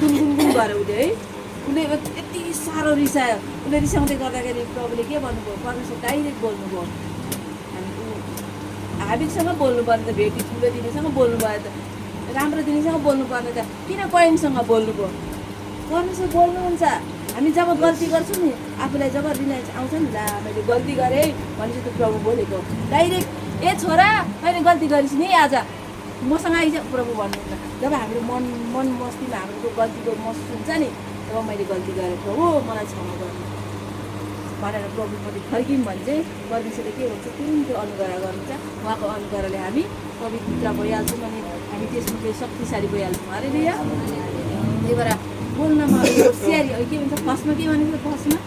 गऱ्यो उसले है। उसले यति साह्रो रिसायो। उसले रिसाउँदै गर्दाखेरि प्रभुले के भन्नुभयो, परमेश्वर डाइरेक्ट बोल्नुभयो। हाबिलसँग बोल्नु पर्ने त, भेटी ठुलो दिनेसँग बोल्नु भयो त, राम्रो दिनेसँग बोल्नु पर्ने त, किन कैनसँग बोल्नुभयो? परमेश्वर बोल्नुहुन्छ। हामी जब गल्ती गर्छौँ नि, आफूलाई जब रिलाइज आउँछ नि, ला मैले गल्ती गरेँ भनेपछि त्यो प्रभु बोलेको डाइरेक्ट, ए छोरा मैले गल्ती गरिस् नि आज मसँग आइज प्रभु भन्नुहुन्छ। जब हाम्रो मन मस्तीमा हाम्रो गल्तीको महसुस हुन्छ नि, तब मैले गल्ती गरेँ प्रभु मलाई क्षमा गर्नु भनेर प्रभुपट्टि फर्क्यौँ भने चाहिँ परमेश्वरले के भन्छ, तुरुन्तै अनुग्रह गर्नुहुन्छ। उहाँको अनुग्रहले हामी पवित्र भइहाल्छौँ अनि हामी त्यसमा फेरि शक्तिशाली भइहाल्छौँ। हालेलुया। त्यही भएर बोल्नमा होसियारी के भन्छ, फर्स्टमा के भनेको, फर्स्टमा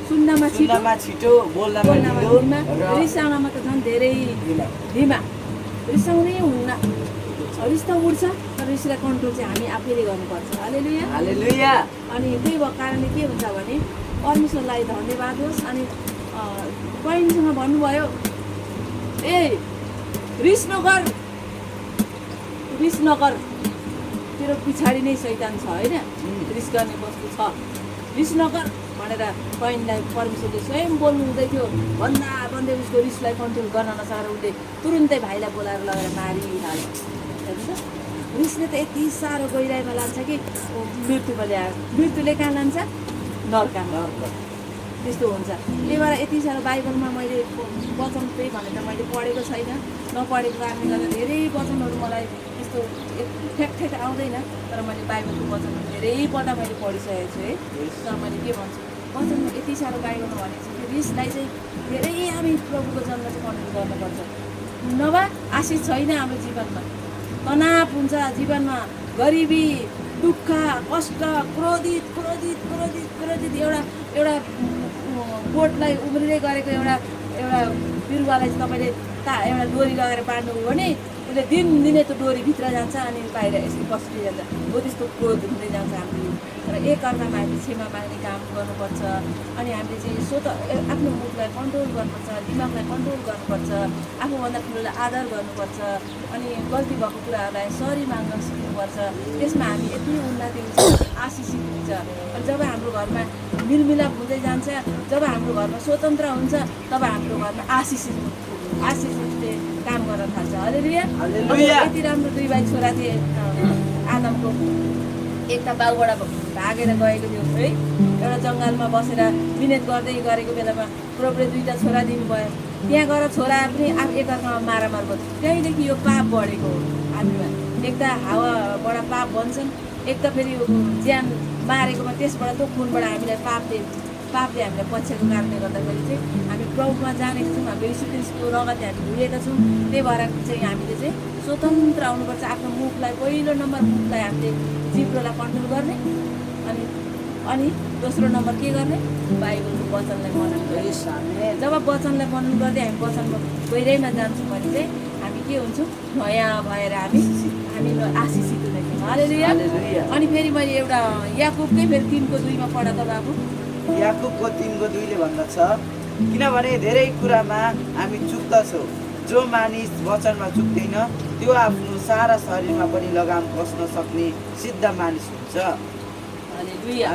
सुन्नमा छिटो बोल्नमा रिसाउनमा त झन् धेरै धिमा। रिसाउनै हुन्न, रिस त उठ्छ तर रिसलाई कन्ट्रोल चाहिँ हामी आफैले गर्नुपर्छ। हालेलुया। हालेलुया। अनि त्यही भएको कारणले के हुन्छ भने परमेश्वरलाई धन्यवाद होस्। अनि कैनसँग भन्नुभयो, ए रिस नगर, रिस नगर, तेरो पछाडि नै शैतान छ होइन, रिस गर्ने वस्तु छ, रिस नगर भनेर कैनलाई परमेश्वरले स्वयं बोल्नु हुँदै थियो। भन्दा भन्दै उसको रिसलाई कन्ट्रोल गर्न नसकेर उसले तुरुन्तै भाइलाई बोलाएर लगेर मारिहाल्यो। हेर्नुहोस्, रिसले त यति साह्रो गहिराइमा लान्छ कि मृत्युमा ल्याएर, मृत्युले कहाँ लान्छ? नर्कमा। त्यस्तो हुन्छ। त्यही भएर यति साह्रो बाइबलमा मैले वचन त्यही भने त मैले पढेको छैन, नपढेको कारणले गर्दा धेरै वचनहरू मलाई त्यस्तो ठ्याक आउँदैन, तर मैले बाइबलको वचन धेरैपल्ट मैले पढिसकेको छु है। तर मैले के भन्छु, वचनमा यति साह्रो बाइबलमा भनेको छ कि रिसलाई चाहिँ धेरै हामी प्रभुको जन्म चाहिँ कन्ट्रोल गर्नुपर्छ, नभए आशिष छैन हाम्रो जीवनमा। तनाव हुन्छ जीवनमा, गरिबी, दुःख, कष्ट, क्रोधित क्रोधित क्रोधित क्रोधित एउटा बोटलाई उम्रिँदै गरेको एउटा बिरुवालाई चाहिँ तपाईँले एउटा डोरी लगाएर बाँड्नुभयो भने उसले दिनदिनै त्यो डोरीभित्र जान्छ अनि बाहिर यसरी पस्किजान्छ। हो त्यस्तो क्रोध हुँदै जान्छ हाम्रो। तर एकअर्कामा हामीले क्षमा माग्ने काम गर्नुपर्छ। अनि हामीले चाहिँ स्वतः आफ्नो मुखलाई कन्ट्रोल गर्नुपर्छ, दिमागलाई कन्ट्रोल गर्नुपर्छ, आफूभन्दा ठुलोलाई आदर गर्नुपर्छ, अनि गल्ती भएको कुराहरूलाई सरी माग्न सिक्नुपर्छ। त्यसमा हामी यति उन्नति हुन्छ, आशिषित हुन्छ। अनि जब हाम्रो घरमा मिलमिलाप हुँदै जान्छ, जब हाम्रो घरमा स्वतन्त्र हुन्छ, तब हाम्रो घरमा आशिषले काम गर्न थाल्छ। हालेलुया। यति राम्रो दुई भाइ छोरा थिए। आदमको एकता बाउबाट भागेर गएको थियो है, एउटा जङ्गलमा बसेर मिहिनेत गर्दै गरेको बेलामा प्रभुले दुईवटा छोरा दिनुभयो। त्यहाँ गएर छोरा पनि एकअर्कामा मारामार गर्छ। त्यहीँदेखि यो पाप बढेको हो आदमीमा। एक त हावाबाट पाप भन्छन्, एक त फेरि ज्यान मारेकोमा त्यसबाट त्यो खुनबाट हामीलाई पापले हामीलाई पछ्याएको कारणले गर्दाखेरि चाहिँ हामी प्रभुमा जानेका छौँ। हाम्रो यीशु ख्रीष्टको रगतले हामी धुएका छौँ। त्यही भएर चाहिँ हामीले चाहिँ स्वतन्त्र आउनुपर्छ। आफ्नो मुखलाई, पहिलो नम्बर मुखलाई हामीले जिब्रोलाई कन्ट्रोल गर्ने, अनि दोस्रो नम्बर के गर्ने? बाइबलको वचनलाई मनन गर्ने। जब वचनलाई मनन गर्दै हामी वचनमा गहिराइमा जान्छौँ भने चाहिँ हामी के हुन्छौँ? नयाँ भएर हामी आशिषित हुनेछौँ। हालेलुया। अनि फेरि मैले एउटा याकुबकै फेरि 3:2 पढ त बाबु। याकुबको 3:2 भन्दछ, किनभने धेरै कुरामा हामी चुक्दछौँ। जो मानिस वचनमा चुक्दैन त्यो आफ्नो सारा शरीरमा पनि लगाम बस्न सक्ने सिद्ध मानिस हुन्छ। हालेलुया।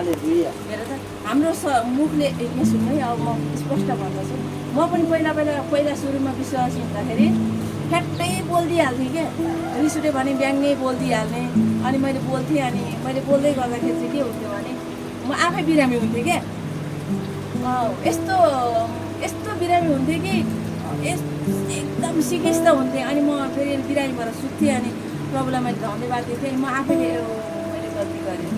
मेरो त हाम्रो मुखले यहाँ सुन्नु है, अब म स्पष्ट भन्दछु। म पनि पहिला सुरुमा विश्वास हुँदाखेरि ठ्याक्कै बोलिदिइहाल्थेँ क्या। रिस उठ्यो भने ब्याङ्गै बोलिदिइहाल्ने। अनि मैले बोल्थेँ, अनि मैले बोल्दै गर्दाखेरि चाहिँ के हुन्थ्यो भने म आफै बिरामी हुन्थेँ क्या। यस्तो बिरामी हुन्थेँ कि एकदम सिकिस्त हुन्थेँ। अनि म फेरि बिरामी भएर सुत्थेँ। अनि प्रभुलाई मैले धन्यवाद दिन्थेँ। म आफैले मैले गल्ती गरेँ,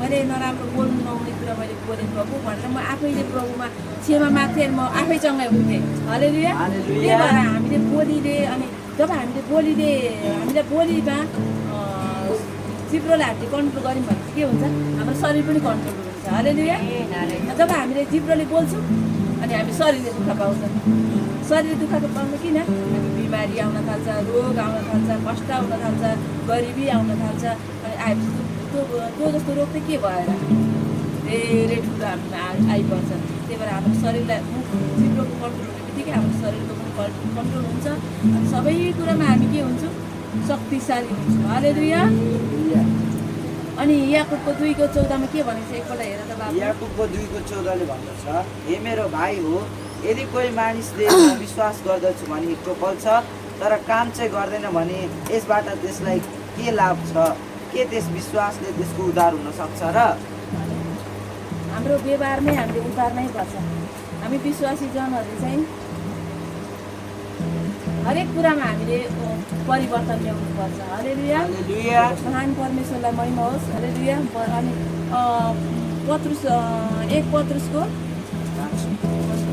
मैले नराम्रो बोल्नु नहुने कुरा मैले बोलेँ प्रभु भनेर म आफैले प्रभुमा क्षमा माग्थेँ। अनि म आफै चङ्गाइ हुन्थेँ। हालेलुया। त्यही भएर हामीले बोलीले, अनि जब हामीले हामीलाई बोलीमा जिब्रोलाई हामीले कन्ट्रोल गऱ्यौँ भने के हुन्छ? हाम्रो शरीर पनि कन्ट्रोल हुन्छ। हालेलुया। जब हामीले जिब्रोले बोल्छौँ अनि हामी शरीरले दुःख पाउँछ। शरीरले दुःख पाउनु किन? हामी बिमारी आउन थाल्छ, रोग आउन थाल्छ, कष्ट आउन थाल्छ, गरिबी आउन थाल्छ। अनि आएपछि त्यो जस्तो रोग चाहिँ के भएर धेरै ठुलो हामीमा आइपर्छ। त्यही भएर हाम्रो शरीरलाई जिब्रोको कन्ट्रोल हुने बित्तिकै हाम्रो शरीरको पनि कन्ट्रोल हुन्छ। अनि सबै कुरामा हामी के हुन्छौँ? शक्तिशाली हुन्छौँ। हालेलुया। अनि याकुबको 2:14 के भनेको छ एकपल्ट हेर त बाबु। याकुबको 2:14 भन्दछ, हे मेरो भाइ हो, यदि कोही मानिसले विश्वास गर्दछु भने तो फल्छ, तर काम चाहिँ गर्दैन भने यसबाट त्यसलाई के लाभ छ? के त्यस विश्वासले त्यसको उद्धार हुन सक्छ र? हाम्रो व्यवहारमै हामीले उद्धार नै पर्छ। हामी विश्वासी जनहरूले चाहिँ हरेक कुरामा हामीले परिवर्तन ल्याउनुपर्छ। हालेलुया। महान परमेश्वरलाई महिमा होस्। हालेलुया। अनि पत्रुस 1 पत्रुसको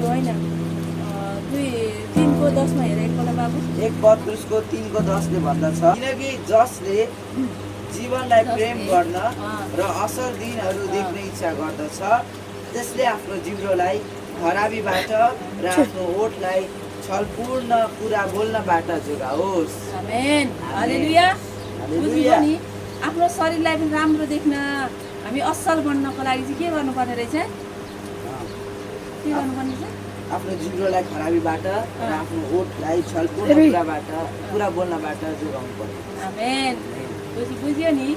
होइन 3:10 हेर एकपल्ट बाबु। 1 पत्रुसको 3:10 भन्दछ, किनकि जसले जीवनलाई प्रेम गर्न र असल दिनहरू देख्ने इच्छा गर्दछ त्यसले आफ्नो जिब्रोलाई खराबीबाट र आफ्नो ओठलाई छलपूर्ण कुरा बोल्नबाट जोगाओस्। आमेन। हालेलुया। बुझ्नु नि, आफ्नो शरीरलाई पनि राम्रो देख्न, हामी असल बन्नको लागि चाहिँ के गर्नुपर्ने रहेछ? के गर्नुपर्ने रहेछ? आफ्नो जिब्रोलाई खराबीबाट र आफ्नो ओठलाई छलपूर्ण कुराबाट कुरा बोल्नबाट जोगाउनु पर्यो। आमेन। बुझ्यो नि?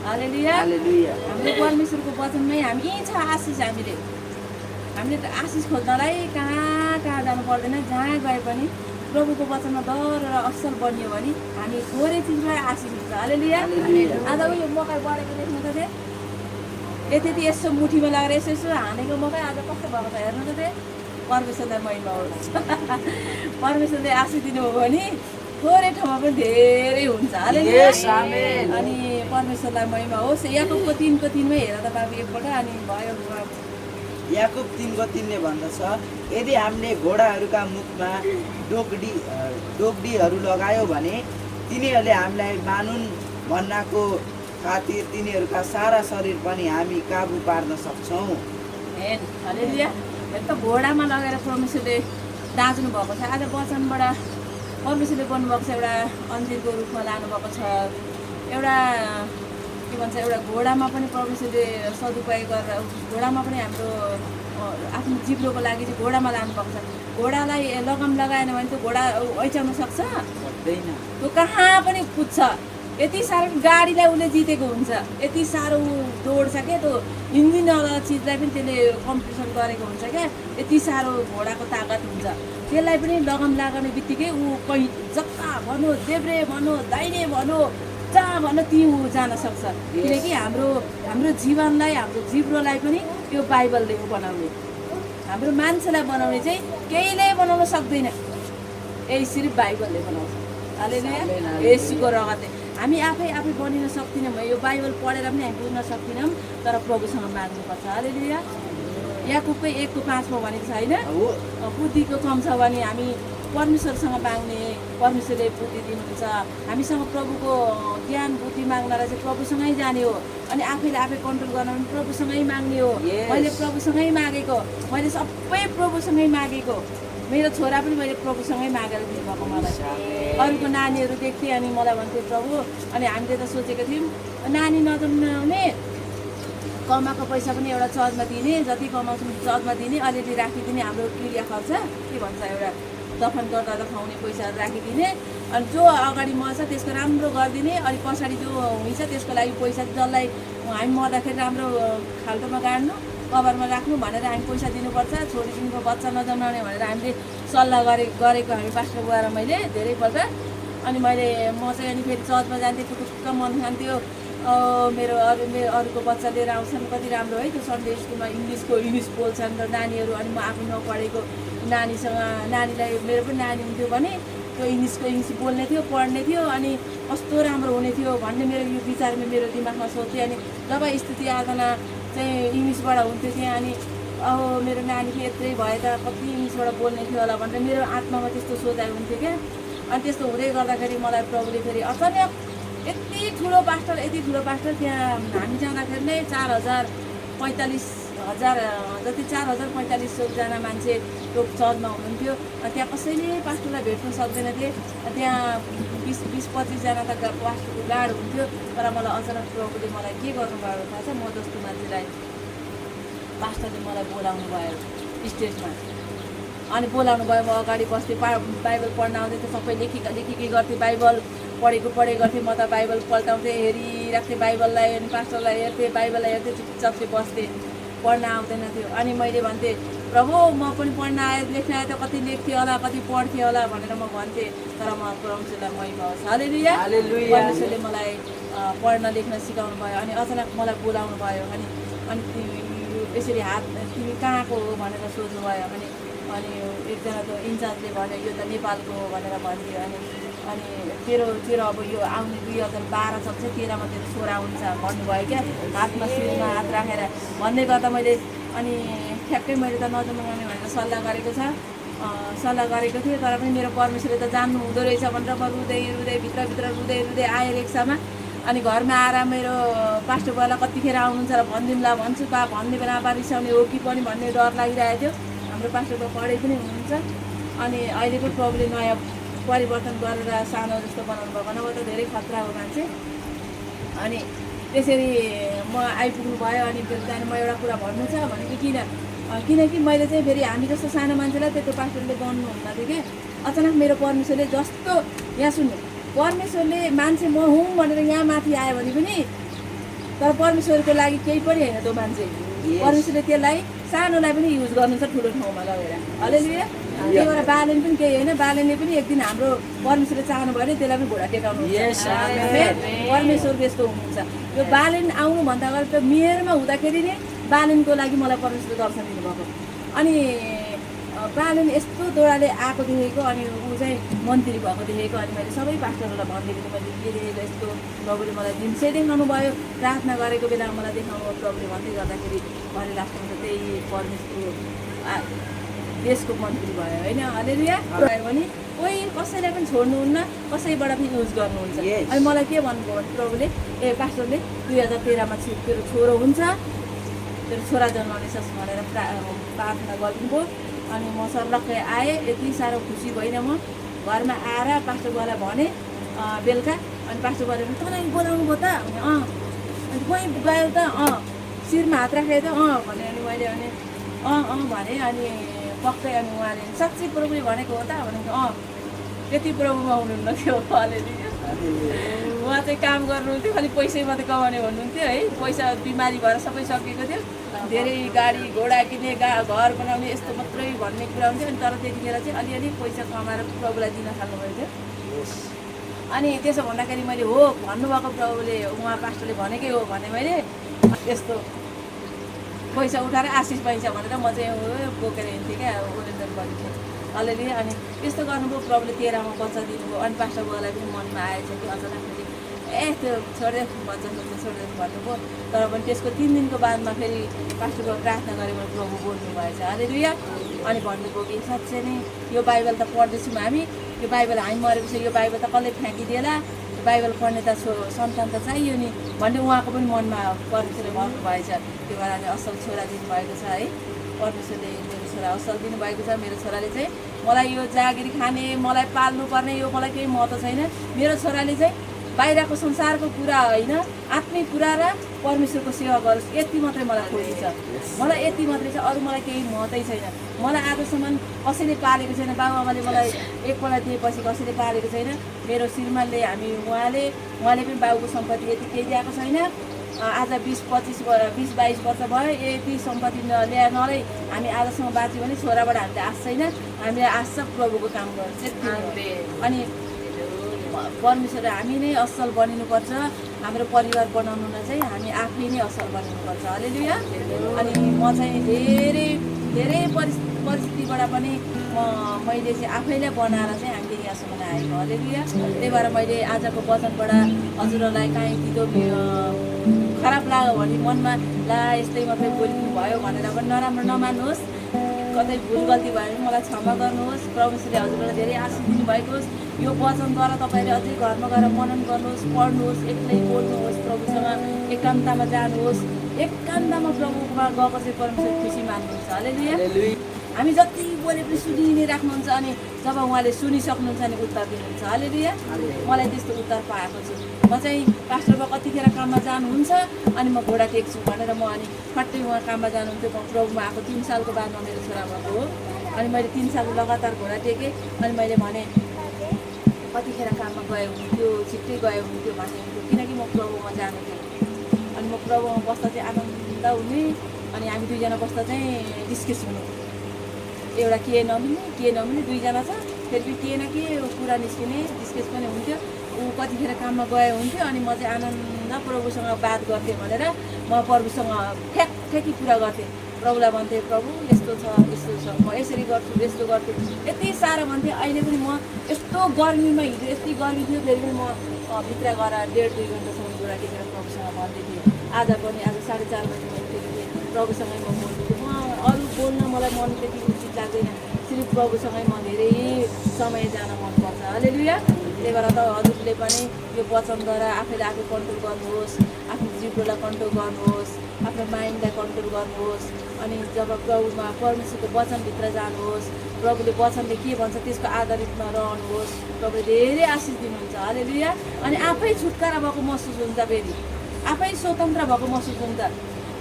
हालेलुया। हालेलुया। हाम्रो परमेश्वरको वचनमै हामी यहीँ छ आशिष। हामीले त आशिष खोज्नलाई कहाँ कहाँ जानु पर्दैन। जहाँ गए पनि प्रभुको वचनमा डर र असल बनियो भने हामी थोरै चिजलाई आशिष हुन्छ। हालेलुया। आज यो मकै बढेको देख्नु त थिएँ, यति यसो मुठीमा लागेर यसो हानेको मकै आज कस्तो भएको छ हेर्नु त थिएँ। परमेश्वरलाई महिमा होस्। परमेश्वरले आशिष दिनुभयो भने थोरै ठाउँमा पनि धेरै हुन्छ। हालेलुया। अनि परमेश्वरलाई महिमा होस्। याकुबको 3:3मै हेर त बाबु एकपल्ट। अनि भयो याकुब 3:3ले भन्दछ, यदि हामीले घोडाहरूका मुखमा डोगडीहरू लगायो भने तिनीहरूले हामीलाई मानुन् भन्नाको खातिर तिनीहरूका सारा शरीर पनि हामी काबु पार्न सक्छौँ। हालेलुया। त घोडामा लगेर परमेश्वरले दाँच्नु भएको छ। आज वचनबाट परमेश्वरले गर्नुभएको छ। एउटा अन्जिरको रूपमा लानुभएको छ। एउटा के भन्छ, एउटा घोडामा पनि परमेश्वरले सदुपयोग गरेर घोडामा पनि हाम्रो आफ्नो जिब्रोको लागि चाहिँ घोडामा लानुभएको छ। घोडालाई लगाम लगाएन भने त्यो घोडा ऐचाउन सक्छ? त्यो कहाँ पनि कुद्छ। यति साह्रो गाडीलाई उसले जितेको हुन्छ। यति साह्रो दौड्छ क्या, त्यो इन्जिनवाला चिजलाई पनि त्यसले कम्पिटिसन गरेको हुन्छ क्या। यति साह्रो घोडाको तागत हुन्छ। त्यसलाई पनि लगाम लगाउने बित्तिकै ऊ कहीँ जता भनौँ, देब्रे भनौँ, दाहिने भनौँ, जहाँ भनौँ ती ऊ जान सक्छ। किनकि हाम्रो जीवनलाई, हाम्रो जिब्रोलाई पनि त्यो बाइबलले बनाउने। हाम्रो मान्छेलाई बनाउने चाहिँ केहीले बनाउन सक्दैन, यही सिर्फ बाइबलले बनाउँछ। हालेलुया। येशूको रगतले हामी आफै बनिन सक्दैनौँ। यो बाइबल पढेर पनि हामी बुझ्न सक्दैनौँ, तर प्रभुसँग माग्नुपर्छ। हालेलुया। याकुबकै 1:5मा भनेको छ होइन, बुद्धिको कम छ भने हामी परमेश्वरसँग माग्ने, परमेश्वरले बुद्धि दिनुहुन्छ। हामीसँग प्रभुको ज्ञान बुद्धि माग्नलाई चाहिँ प्रभुसँगै जाने हो। अनि आफैले आफै कन्ट्रोल गर्न पनि प्रभुसँगै माग्ने हो। मैले प्रभुसँगै मागेको, मैले सबै प्रभुसँगै मागेको। मेरो छोरा पनि मैले प्रभुसँगै मागेर दिनुभएको मलाई। अरूको नानीहरू देख्थेँ अनि मलाई भन्थे प्रभु। अनि हामीले त सोचेको थियौँ नानी नजन्माउने, कमाएको पैसा पनि एउटा चर्चमा दिने, जति कमाउँछौँ चर्चमा दिने, अलिअलि राखिदिने, हाम्रो क्रिया खर्च के भन्छ एउटा दफन गर्दा त खुवाउने पैसाहरू राखिदिने। अनि जो अगाडि मर्छ त्यसको राम्रो गरिदिने। अनि पछाडि जो हुन्छ त्यसको लागि पैसा जसलाई हामी मर्दाखेरि राम्रो खाल्टोमा गाड्नु, कभरमा राख्नु भनेर हामी पैसा दिनुपर्छ। छोरीसिनको बच्चा नजन्माउने भनेर हामीले सल्लाह गरेको हामी पास्टर गएर मैले धेरैपल्ट। अनि म चाहिँ अनि फेरि चर्चमा जान्थेँ, टुक्क मन खान्थ्यो मेरो अरूको बच्चा लिएर आउँछन्, कति राम्रो है। त्यो सन्डे स्कुलमा इङ्ग्लिस बोल्छन् र नानीहरू। अनि म आफू नपढेको नानीलाई, मेरो पनि नानी हुन्थ्यो भने त्यो इङ्ग्लिस बोल्ने थियो, पढ्ने थियो। अनि कस्तो राम्रो हुने थियो भन्ने मेरो यो विचारमा मेरो दिमागमा सोच्थेँ। अनि जब स्तुति आराधना चाहिँ इङ्ग्लिसबाट हुन्थ्यो त्यहाँ, अनि अब मेरो नानी चाहिँ यत्रै भए त कति इङ्ग्लिसबाट बोल्ने थियो होला भनेर मेरो आत्मामा त्यस्तो सोचाइ हुन्थ्यो क्या। अनि त्यस्तो हुँदै गर्दाखेरि मलाई प्रभुले फेरि अचानक यति ठुलो पास्टर त्यहाँ हामी जाँदाखेरि नै 4,000 जति 4,045जना मान्छे त्यो चर्चमा हुनुहुन्थ्यो। त्यहाँ कसैले पास्टरलाई भेट्न सक्दैन थिए। त्यहाँ 20-25 जना त पास्टरको गाड हुन्थ्यो। तर मलाई अचानक प्रभुले मलाई के गर्नुभयो थाहा छ? म जस्तो मान्छेलाई पास्टरले मलाई बोलाउनु भयो स्टेजमा। अनि बोलाउनु भयो, म अगाडि बस्थेँ, बाइबल पढ्न आउँदै थियो। सबै लेखिकै गर्थेँ, बाइबल पढे गर्थेँ। म त बाइबल पल्टाउँथेँ, हेरिराख्थेँ बाइबललाई। अनि पास्टरलाई हेर्थेँ, बाइबललाई हेर्थेँ, चुपचापले बस्थेँ, पढ्न आउँदैन थियो। अनि मैले भन्थेँ प्रभु म पनि पढ्न लेख्न आएँ त कति लेख्थेँ होला, कति पढ्थेँ होला भनेर म भन्थेँ। तर म परमेश्वरलाई महिमा होस्। हालेलुया। परमेश्वरले मलाई पढ्न लेख्न सिकाउनु भयो। अनि अचानक मलाई बोलाउनु भयो। अनि यसरी हात तिमी कहाँको हो भनेर सोध्नुभयो। अनि एकजना त इन्चार्जले भन्यो यो त नेपालको हो भनेर भनिदियो। अनि तेरो अब यो आउने 2012 सक्छ, 13मा तेरो छोरा हुन्छ भन्नुभयो क्या। हातमा शिरमा हात राखेर भन्दै गर्दा मैले अनि ठ्याक्कै मैले त नजन्माउने भनेर सल्लाह गरेको थिएँ। तर पनि मेरो परमेश्वरले त जान्नु हुँदो रहेछ भनेर म रुँदै भित्रभित्र रुँदै आएर रिक्सामा। अनि घरमा आएर मेरो पास्टर बुवालाई कतिखेर आउनुहुन्छ र भनिदिउँला भन्छु पा भन्ने बेला बा रिसाउने हो कि पनि भन्ने डर लागिरहेको थियो। हाम्रो पास्टर बुवा पढे पनि हुनुहुन्छ। अनि अहिलेको प्रभुले नयाँ परिवर्तन गरेर सानो जस्तो बनाउनु भएको, नभए त धेरै खतरा हो मान्छे। अनि त्यसरी म आइपुग्नु भयो। अनि बेलुका म एउटा कुरा भन्नु छ भनेको किन किनकि मैले चाहिँ फेरि हामी जस्तो सानो मान्छेलाई त्यो पास्टरले गर्नुहुन्न थियो कि अचानक मेरो परमेश्वरले जस्तो यहाँ सुन्नु परमेश्वरले मान्छे म हुँ भनेर यहाँ माथि आयो भने पनि तर परमेश्वरको लागि केही पनि होइन त्यो मान्छे परमेश्वरले त्यसलाई सानोलाई पनि युज गर्नुहुन्छ ठुलो ठाउँमा लगेर हालेलुया त्यही भएर बालेन पनि केही होइन बालेनले पनि एक दिन हाम्रो परमेश्वरले चाहनु भयो भने त्यसलाई पनि घोडा टेकाउनु परमेश्वर त्यस्तो हुनुहुन्छ यो बालेन आउनुभन्दा अगाडि त मेयरमा हुँदाखेरि नै बालेनको लागि मलाई परमेश्वरले दर्शन दिनुभएको अनि बालेन यस्तो दोडाले आएको देखेको अनि ऊ चाहिँ मन्त्री भएको देखेको अनि मैले सबै पास्टरहरूलाई भनिदिएको मैले के देखेको यस्तो प्रभुले मलाई दिन्छै देखाउनु भयो प्रार्थना गरेको बेलामा मलाई देखाउनु भयो प्रभुले भन्दै गर्दाखेरि भरे लास्टमा त त्यही परमेश्वर देशको मन्त्री भयो होइन हालेलुया भयो भने कोही कसैलाई पनि छोड्नुहुन्न कसैबाट पनि युज गर्नुहुन्छ अनि मलाई के भन्नुभयो भने प्रभुले पास्टरले 2013मा तेरो छोरो हुन्छ तेरो छोरा जन्माउनेछ भनेर प्रार्थना गर्नुभयो अनि म सर्लक्कै आएँ यति साह्रो खुसी भइनँ म घरमा आएर पास्टर बुवालाई भने बेलुका अनि पास्टर बुवाले पनि तँलाई बोलाउनु भयो त भने अनि कहीँ गयो त शिरमा हात राखेँ त भने अनि मैले भने भने अनि पक्कै अनि उहाँले साँच्चै प्रभुले भनेको हो त भने त्यति प्रभुमा हुनुहुन्न थियो अलिअलि उहाँ चाहिँ काम गर्नुहुन्थ्यो खालि पैसै मात्रै कमाउने भन्नुहुन्थ्यो है पैसा बिमारी भएर सबै सकिएको थियो धेरै गाडी घोडा किन्ने घर बनाउने यस्तो मात्रै भन्ने कुरा हुन्थ्यो अनि तर त्यतिखेर चाहिँ अलिअलि पैसा कमाएर प्रभुलाई दिन थाल्नुभएको थियो अनि त्यसो भन्दाखेरि मैले हो भन्नुभएको प्रभुले उहाँ पास्टरले भनेकै हो भने मैले यस्तो पैसा उठाएर आशिष पाइन्छ भनेर म चाहिँ बोकेर हिँड्थेँ क्या ओरेन्जन गरिन्थेँ अलिअलि अनि यस्तो गर्नुभयो प्रभुले 13मा बच्चा दिनुभयो अनि पास्टर बुवालाई पनि मनमा आएछ कि अचानक त्यो छोड्दै बच्चा छोड्दै भन्नुभयो तर पनि त्यसको 3 दिनको बादमा फेरि पास्टर बुवा प्रार्थना गरेर प्रभु बोल्नु भएछ हालेलुया अनि भन्नुभयो कि साँच्चै नै यो बाइबल त पढ्दैछौँ हामी यो बाइबल हामी मरेको छ यो बाइबल त कसले फ्याँकिदिएला बाइबल पढ्ने त सन्तान त चाहियो नि भन्ने उहाँको पनि मनमा परमेश्वरले भन्नु भएछ त्यो भएर असल छोरा दिनुभएको छ है परमेश्वरले मेरो छोरा असल दिनुभएको छ मेरो छोराले चाहिँ मलाई यो जागिरी खाने मलाई पाल्नुपर्ने यो मलाई केही महत्त्व छैन मेरो छोराले चाहिँ बाहिरको संसारको कुरा होइन आत्मिक कुरा र परमेश्वरको सेवा गरोस् यति मात्रै मलाई खोजी छ मलाई यति मात्रै छ अरू मलाई केही महत्त्वै छैन मलाई आजसम्म कसैले पालेको छैन बाबुआमाले मलाई एकपल्ट दिएपछि कसैले पालेको छैन मेरो श्रीमानले उहाँले पनि बाबुको सम्पत्ति यति केही दिएको छैन आज 20-22 वर्ष भयो यति सम्पत्ति ल्याएनलाई हामी आजसम्म बाँच्यो भने छोराबाट हामीले आश छैन हामीले आश छ प्रभुको काम गर्छ अनि परमेश्वर हामी नै असल बनिनुपर्छ हाम्रो परिवार बनाउनु चाहिँ हामी आफै नै असल बनिनुपर्छ हालेलुया अनि म चाहिँ धेरै परिस्थितिबाट पनि मैले चाहिँ आफैलाई बनाएर चाहिँ हामीले यहाँसम्म आएको हालेलुया त्यही भएर मैले आजको वचनबाट हजुरहरूलाई काहीँ दिदो खराब लाग्यो भने मनमा ला यस्तै मात्रै बोलिदिनु भयो भनेर पनि नराम्रो नमान्नुहोस् कतै भुल गल्ती भयो भने मलाई क्षमा गर्नुहोस् परमेश्वरले हजुरलाई धेरै आशिष दिनुभएको होस् यो वचनद्वारा तपाईँले अझै घरमा गएर मनन गर्नुहोस् पढ्नुहोस् एक्लै बोल्नुहोस् प्रभुसँग एकान्तमा जानुहोस् एकान्तमा प्रभुमा गएको चाहिँ परमेश्वर खुसी मान्नुहुन्छ हालेलुया हामी जति बोले पनि सुनिने राख्नुहुन्छ अनि जब उहाँले सुनिसक्नुहुन्छ अनि उत्तर दिनुहुन्छ हालेलुया मलाई त्यस्तो उत्तर पाएको छु म चाहिँ पास्टरमा कतिखेर काममा जानुहुन्छ अनि म घोडा टेक्छु भनेर म अनि फट्टै उहाँ काममा जानुहुन्थ्यो म प्रभुमा आएको 3 सालको बादमा मेरो छोरा भएको हो अनि मैले 3 साल लगातार घोडा टेकेँ अनि मैले भने कतिखेर काममा गयो हुन्थ्यो छिट्टै गयो हुन्थ्यो भन्ने हुन्थ्यो किनकि म प्रभुमा जानु थिएँ अनि म प्रभुमा बस्दा चाहिँ आनन्द हुने अनि हामी दुईजना बस्दा चाहिँ डिस्कस हुनु एउटा के नमिल्ने दुईजना छ फेरि के न के कुरा निस्किने डिस्कस पनि हुन्थ्यो ऊ कतिखेर काममा गए हुन्थ्यो अनि म चाहिँ आनन्द प्रभुसँग बात गर्थेँ भनेर म प्रभुसँग ठ्याक्ठ्याकी कुरा गर्थेँ प्रभुलाई भन्थेँ प्रभु यस्तो छ म यसरी गर्छु यस्तो गर्थेँ यति साह्रो भन्थेँ अहिले पनि म यस्तो गर्मीमा हिजो यति गर्मी थियो फेरि पनि म भित्र गएर 1.5-2 घन्टासम्म कुरा टेकेर प्रभुसँग भन्दै थिएँ आज पनि आज 4:30 बजी मैले टेकेँ प्रभुसँगै म बोल्छु म अरू बोल्न मलाई मन त्यति उचित लाग्दैन सिर्फ प्रभुसँगै म धेरै समय जान मनपर्छ हालेलुया त्यही भएर त हजुरले पनि यो वचनद्वारा आफैले आफै कन्ट्रोल गर्नुहोस् आफ्नो जिब्रोलाई कन्ट्रोल गर्नुहोस् आफ्नो माइन्डलाई कन्ट्रोल गर्नुहोस् अनि जब प्रभुमा परमेश्वरको वचनभित्र जानुहोस् प्रभुले वचनले के भन्छ त्यसको आधारितमा रहनुहोस् प्रभुले धेरै आशिष दिनुहुन्छ हालेलुया अनि आफै छुटकारा भएको महसुस हुन्छ फेरि आफै स्वतन्त्र भएको महसुस हुन्छ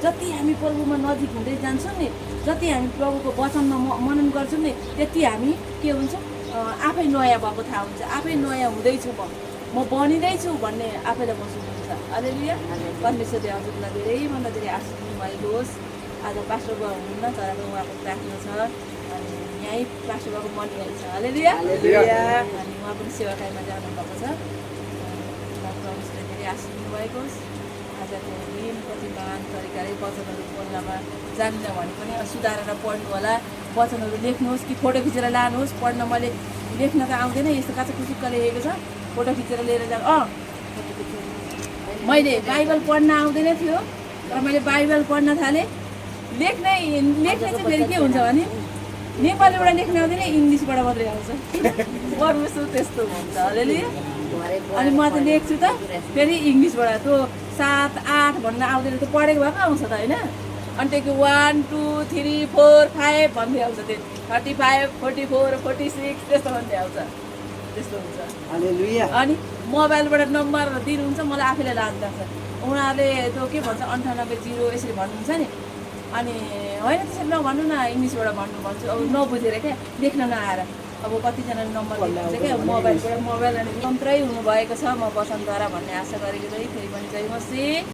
जति हामी प्रभुमा नजिक हुँदै जान्छौँ नि, जति हामी प्रभुको वचनमा मनन गर्छौँ नि, त्यति हामी के हुन्छ आफै नयाँ भएको थाहा हुन्छ। आफै नयाँ हुँदैछु म बनिँदैछु भन्ने आफैलाई महसुस हुन्छ। हालेलुया। परमेश्वरले हजुरलाई धेरैभन्दा धेरै आशिष दिनुभएको होस्। आज पास्टर बाबु हुनुहुन्न तर पनि उहाँको प्रार्थना छ अनि यहीँ पास्टर बाबुको मन यहीँ छ। हालेलुया। अनि उहाँ पनि सेवाकाईमा जानुभएको छ। परमेश्वरले धेरै आशिष दिनुभएको होस्। आजको दिन कति महान तरिकाले वचनहरू बोल्नमा जान्दिनँ भने पनि सुधारेर पढ्नु होला। वचनहरू लेख्नुहोस् कि फोटो खिचेर लानुहोस्। पढ्न मैले लेख्न त आउँदैन, यस्तो काँचो कुचुक्क लेखेको छ, फोटो खिचेर लिएर मैले बाइबल पढ्न आउँदैन थियो तर मैले बाइबल पढ्न थालेँ। लेख्ने चाहिँ फेरि के हुन्छ भने नेपालीबाट लेख्न आउँदैन, इङ्ग्लिसबाट मात्रै आउँछ। परमेश्वर त्यस्तो हुन्छ। हालेलुया। अनि म त लेख्छु त फेरि इङ्ग्लिसबाट त्यो 7, 8 भन्न आउँदैन, त्यो पढेको भए पो आउँछ त होइन। अनि त्यो 1, 2, 3, 4, 5 भन्दै आउँछ। त्यो 35, 44, 46 त्यस्तो भन्दै आउँछ। त्यस्तो हुन्छ। हालेलुया। अनि मोबाइलबाट नम्बर दिनुहुन्छ, मलाई आफैलाई लाज लाग्छ। उनीहरूले त्यो के भन्छ 98 यसरी भन्नुहुन्छ नि। अनि होइन त्यसरी नभन्नु न, इङ्ग्लिसबाट भन्नु भन्छु। अब नबुझेर क्या लेख्न नआएर अब कतिजनाले नम्बर दिनुहुन्छ क्या मोबाइलबाट। मोबाइल अनि यन्त्रै हुनुभएको छ। म वसन्तद्वारा भन्ने आशा गरेको चाहिँ फेरि पनि जय मसीह।